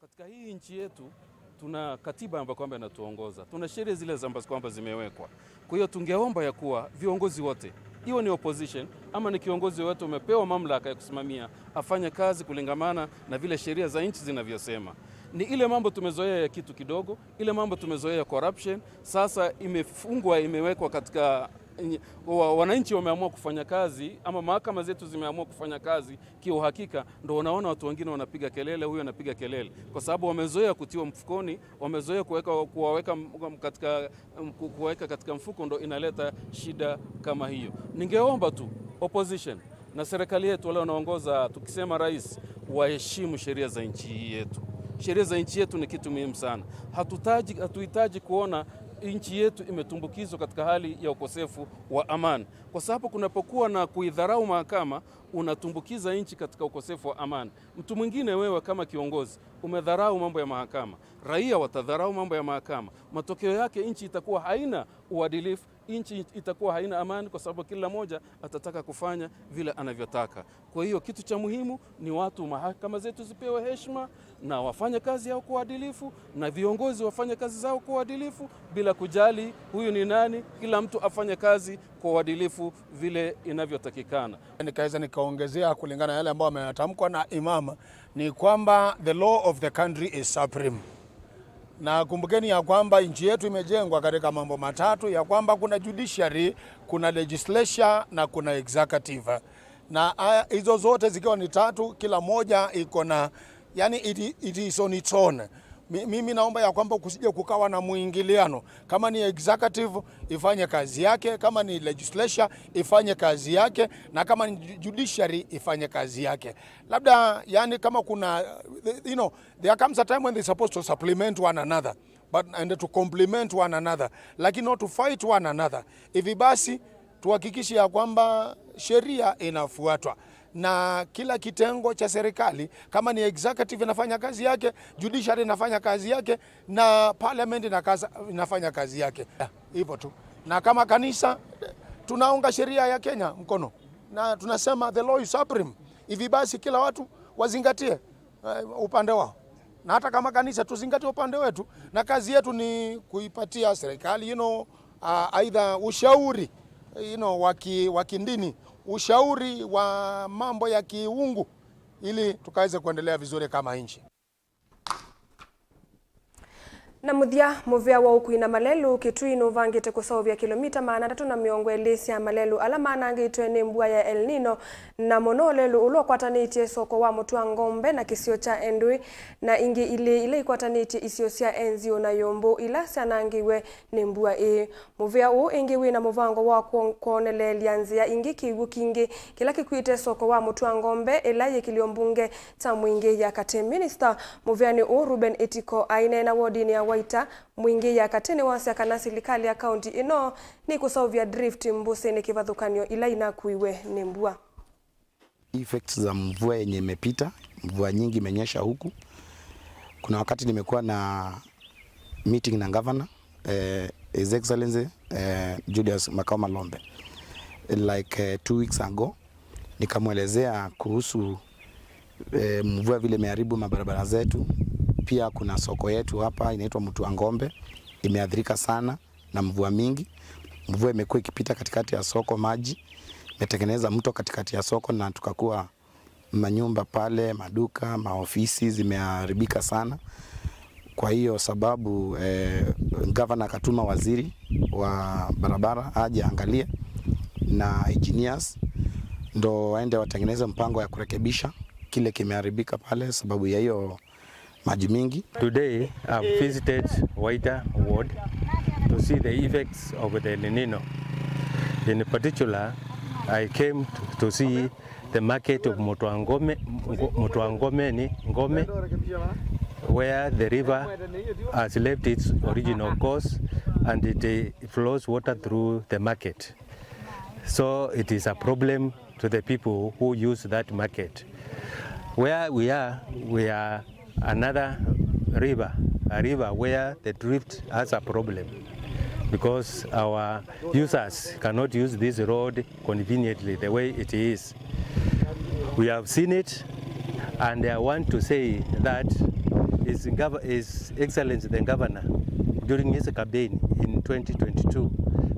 Katika hii nchi yetu tuna katiba ambayo kwamba inatuongoza, tuna sheria zile ambazo kwamba zimewekwa. Kwa hiyo tungeomba ya kuwa viongozi wote, iwe ni opposition ama ni kiongozi wote umepewa mamlaka ya kusimamia, afanye kazi kulingamana na vile sheria za nchi zinavyosema. Ni ile mambo tumezoea ya kitu kidogo, ile mambo tumezoea ya corruption, sasa imefungwa, imewekwa katika, wa-, wananchi wameamua kufanya kazi ama mahakama zetu zimeamua kufanya kazi kiuhakika, ndo unaona watu wengine wanapiga kelele, huyu anapiga kelele, kwa sababu wamezoea kutiwa mfukoni, wamezoea kuweka, kuwaweka m-, katika, m-, ku-, kuwaweka katika mfuko, ndo inaleta shida kama hiyo. Ningeomba tu opposition na serikali yetu wale wanaongoza, tukisema rais, waheshimu sheria za nchi hii yetu. Sheria za nchi yetu ni kitu muhimu sana. Hatutaji-, hatuhitaji kuona nchi yetu imetumbukizwa katika hali ya ukosefu wa amani, kwa sababu kunapokuwa na kuidharau mahakama, unatumbukiza nchi katika ukosefu wa amani. Mtu mwingine, wewe kama kiongozi, umedharau mambo ya mahakama, raia watadharau mambo ya mahakama. Matokeo yake, nchi itakuwa haina uadilifu, nchi itakuwa haina amani, kwa sababu kila mmoja atataka kufanya vile anavyotaka. Kwa hiyo, kitu cha muhimu ni watu, mahakama zetu zipewe heshima na wafanye kazi yao kwa uadilifu, na viongozi wafanye kazi zao kwa uadilifu bila kujali huyu ni nani. Kila mtu afanye kazi kwa uadilifu vile inavyotakikana. Nikaweza nikaongezea kulingana na yale ambayo ameyatamkwa na Imam, ni kwamba the law of the country is supreme. Na kumbukeni ya kwamba nchi yetu imejengwa katika mambo matatu, ya kwamba kuna judiciary, kuna legislature na kuna executive. Na haya, hizo zote zikiwa ni tatu, kila moja iko na, yani, it, it is on its own. Mi-, mimi naomba ya kwamba kusije kukawa na mwingiliano. Kama ni executive, ifanye kazi yake, kama ni legislature, ifanye kazi yake, na kama ni ju-, judiciary, ifanye kazi yake. Labda, yani, kama kuna, you know, there comes a time when they're supposed to supplement one another, but, and to complement one another, lakini not to fight one another. Hivi basi, tuhakikishe ya kwamba sheria inafuatwa na kila kitengo cha serikali, kama ni executive inafanya kazi yake, judiciary inafanya kazi yake, na parliament inakaza-, inafanya kazi yake. Yeah, hivyo tu. Na kama kanisa, tunaunga sheria ya Kenya mkono na tunasema the law is supreme. Hivi basi, kila watu wazingatie, eh, upande wao, na hata kama kanisa tuzingatie upande wetu, na kazi yetu ni kuipatia serikali, you know, uh, aidha ushauri, you know, wa ki-, wa kindini, ushauri wa mambo ya kiungu, ili tukaweze kuendelea vizuri kama nchi. Na mũthya, mũvĩa wa ũkui na malelũ Kitui nũvangĩte kũseũvya kilomita maana atatũ na mĩongo ĩlĩ sya malelũ ala manangĩtwe nĩ mbua ya El Nino, na mũno ũlelũ ũla ũkwatanĩtye soko wa Mũtwangombe na kĩsio kya Endũĩ, na ingĩ ilĩ ila ikwatanĩtye isio sya Enzio na Yũmbũ ila syanangĩiwe nĩ mbua ĩĩ. Mũvĩa ũũ ĩngĩ wĩ na mũvango wa kwon-, kwoneleelya nzĩa ingĩ kĩw'ũ kingĩ kĩla kĩkuĩte soko wa Mũtwangombe ĩla yĩ kĩlio mbunge kya Mwingĩ ya Katĩ. Minista mũvĩanĩ ũũ Reuben Etiko aineena wodinĩ ya Waita, Mwingĩ ya Katĩ nĩwasya kana silikalĩ ya kaunti ĩno nĩkũseũvya drift mbũsĩnĩ kĩvathũkany'o ila inakuiwe nĩ mbua. Effects za mvua yenye imepita, mvua nyingi imenyesha huku. Kuna wakati nimekuwa na meeting na governor, eh, His Excellency, eh, Julius Makao Malombe, like, eh, two weeks ago, nikamwelezea kuhusu, eh, mvua vile imeharibu mabarabara zetu. Pia kuna soko yetu hapa inaitwa Mtu wa Ng'ombe, imeathirika sana na mvua mingi. Mvua imekuwa ikipita katikati ya soko, maji imetengeneza mto katikati ya soko, na tukakuwa manyumba pale, maduka, maofisi zimeharibika sana. Kwa hiyo sababu, eh, gavana akatuma waziri wa barabara aje aangalie na engineers, ndo waende watengeneze mpango ya kurekebisha kile kimeharibika pale sababu ya hiyo maji mingi. Today, I've visited Waita ward to see the effects of the El Nino. In particular, I came to, to see the market of Mutwangome, Mutwangomeni, Ngome, where the river has left its original course and it, eh, flows water through the market. So it is a problem to the people who use that market. Where we are, we are another river, a river where the drift has a problem because our users cannot use this road conveniently the way it is. We have seen it, and I want to say that His Gov-, His Excellency the Governor, during his campaign in twenty twenty-two,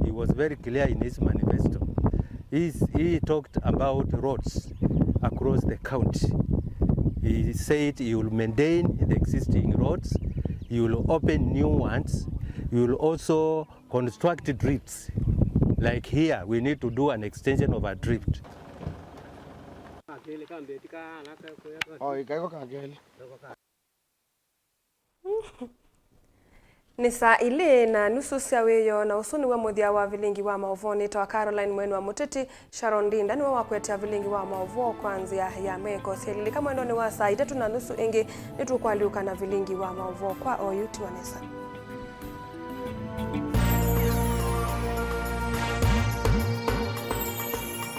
he was very clear in his manifesto. He's, he talked about roads across the county. He said he will maintain the existing roads, he will open new ones, he will also construct drifts. Like here, we need to do an extension of a drift. Oh, ikaiko kakeli. Nĩ saa ilĩ na nusu sya wĩoo, na ũsu nĩw'o mũthya wa vilingi wa maũvoo. Nĩtawa Caroline Mwene wa Mũteti. Sharon Ndinda nĩwe wakũetea vilingi wa maũvoo kwa nzĩa ya meko syelilika mwendonĩ wa saa itatũ na nusu. Ĩngĩ nĩtũkũalyũka na vilingi wa maũvoo kwa oyu. Tiwa nesa.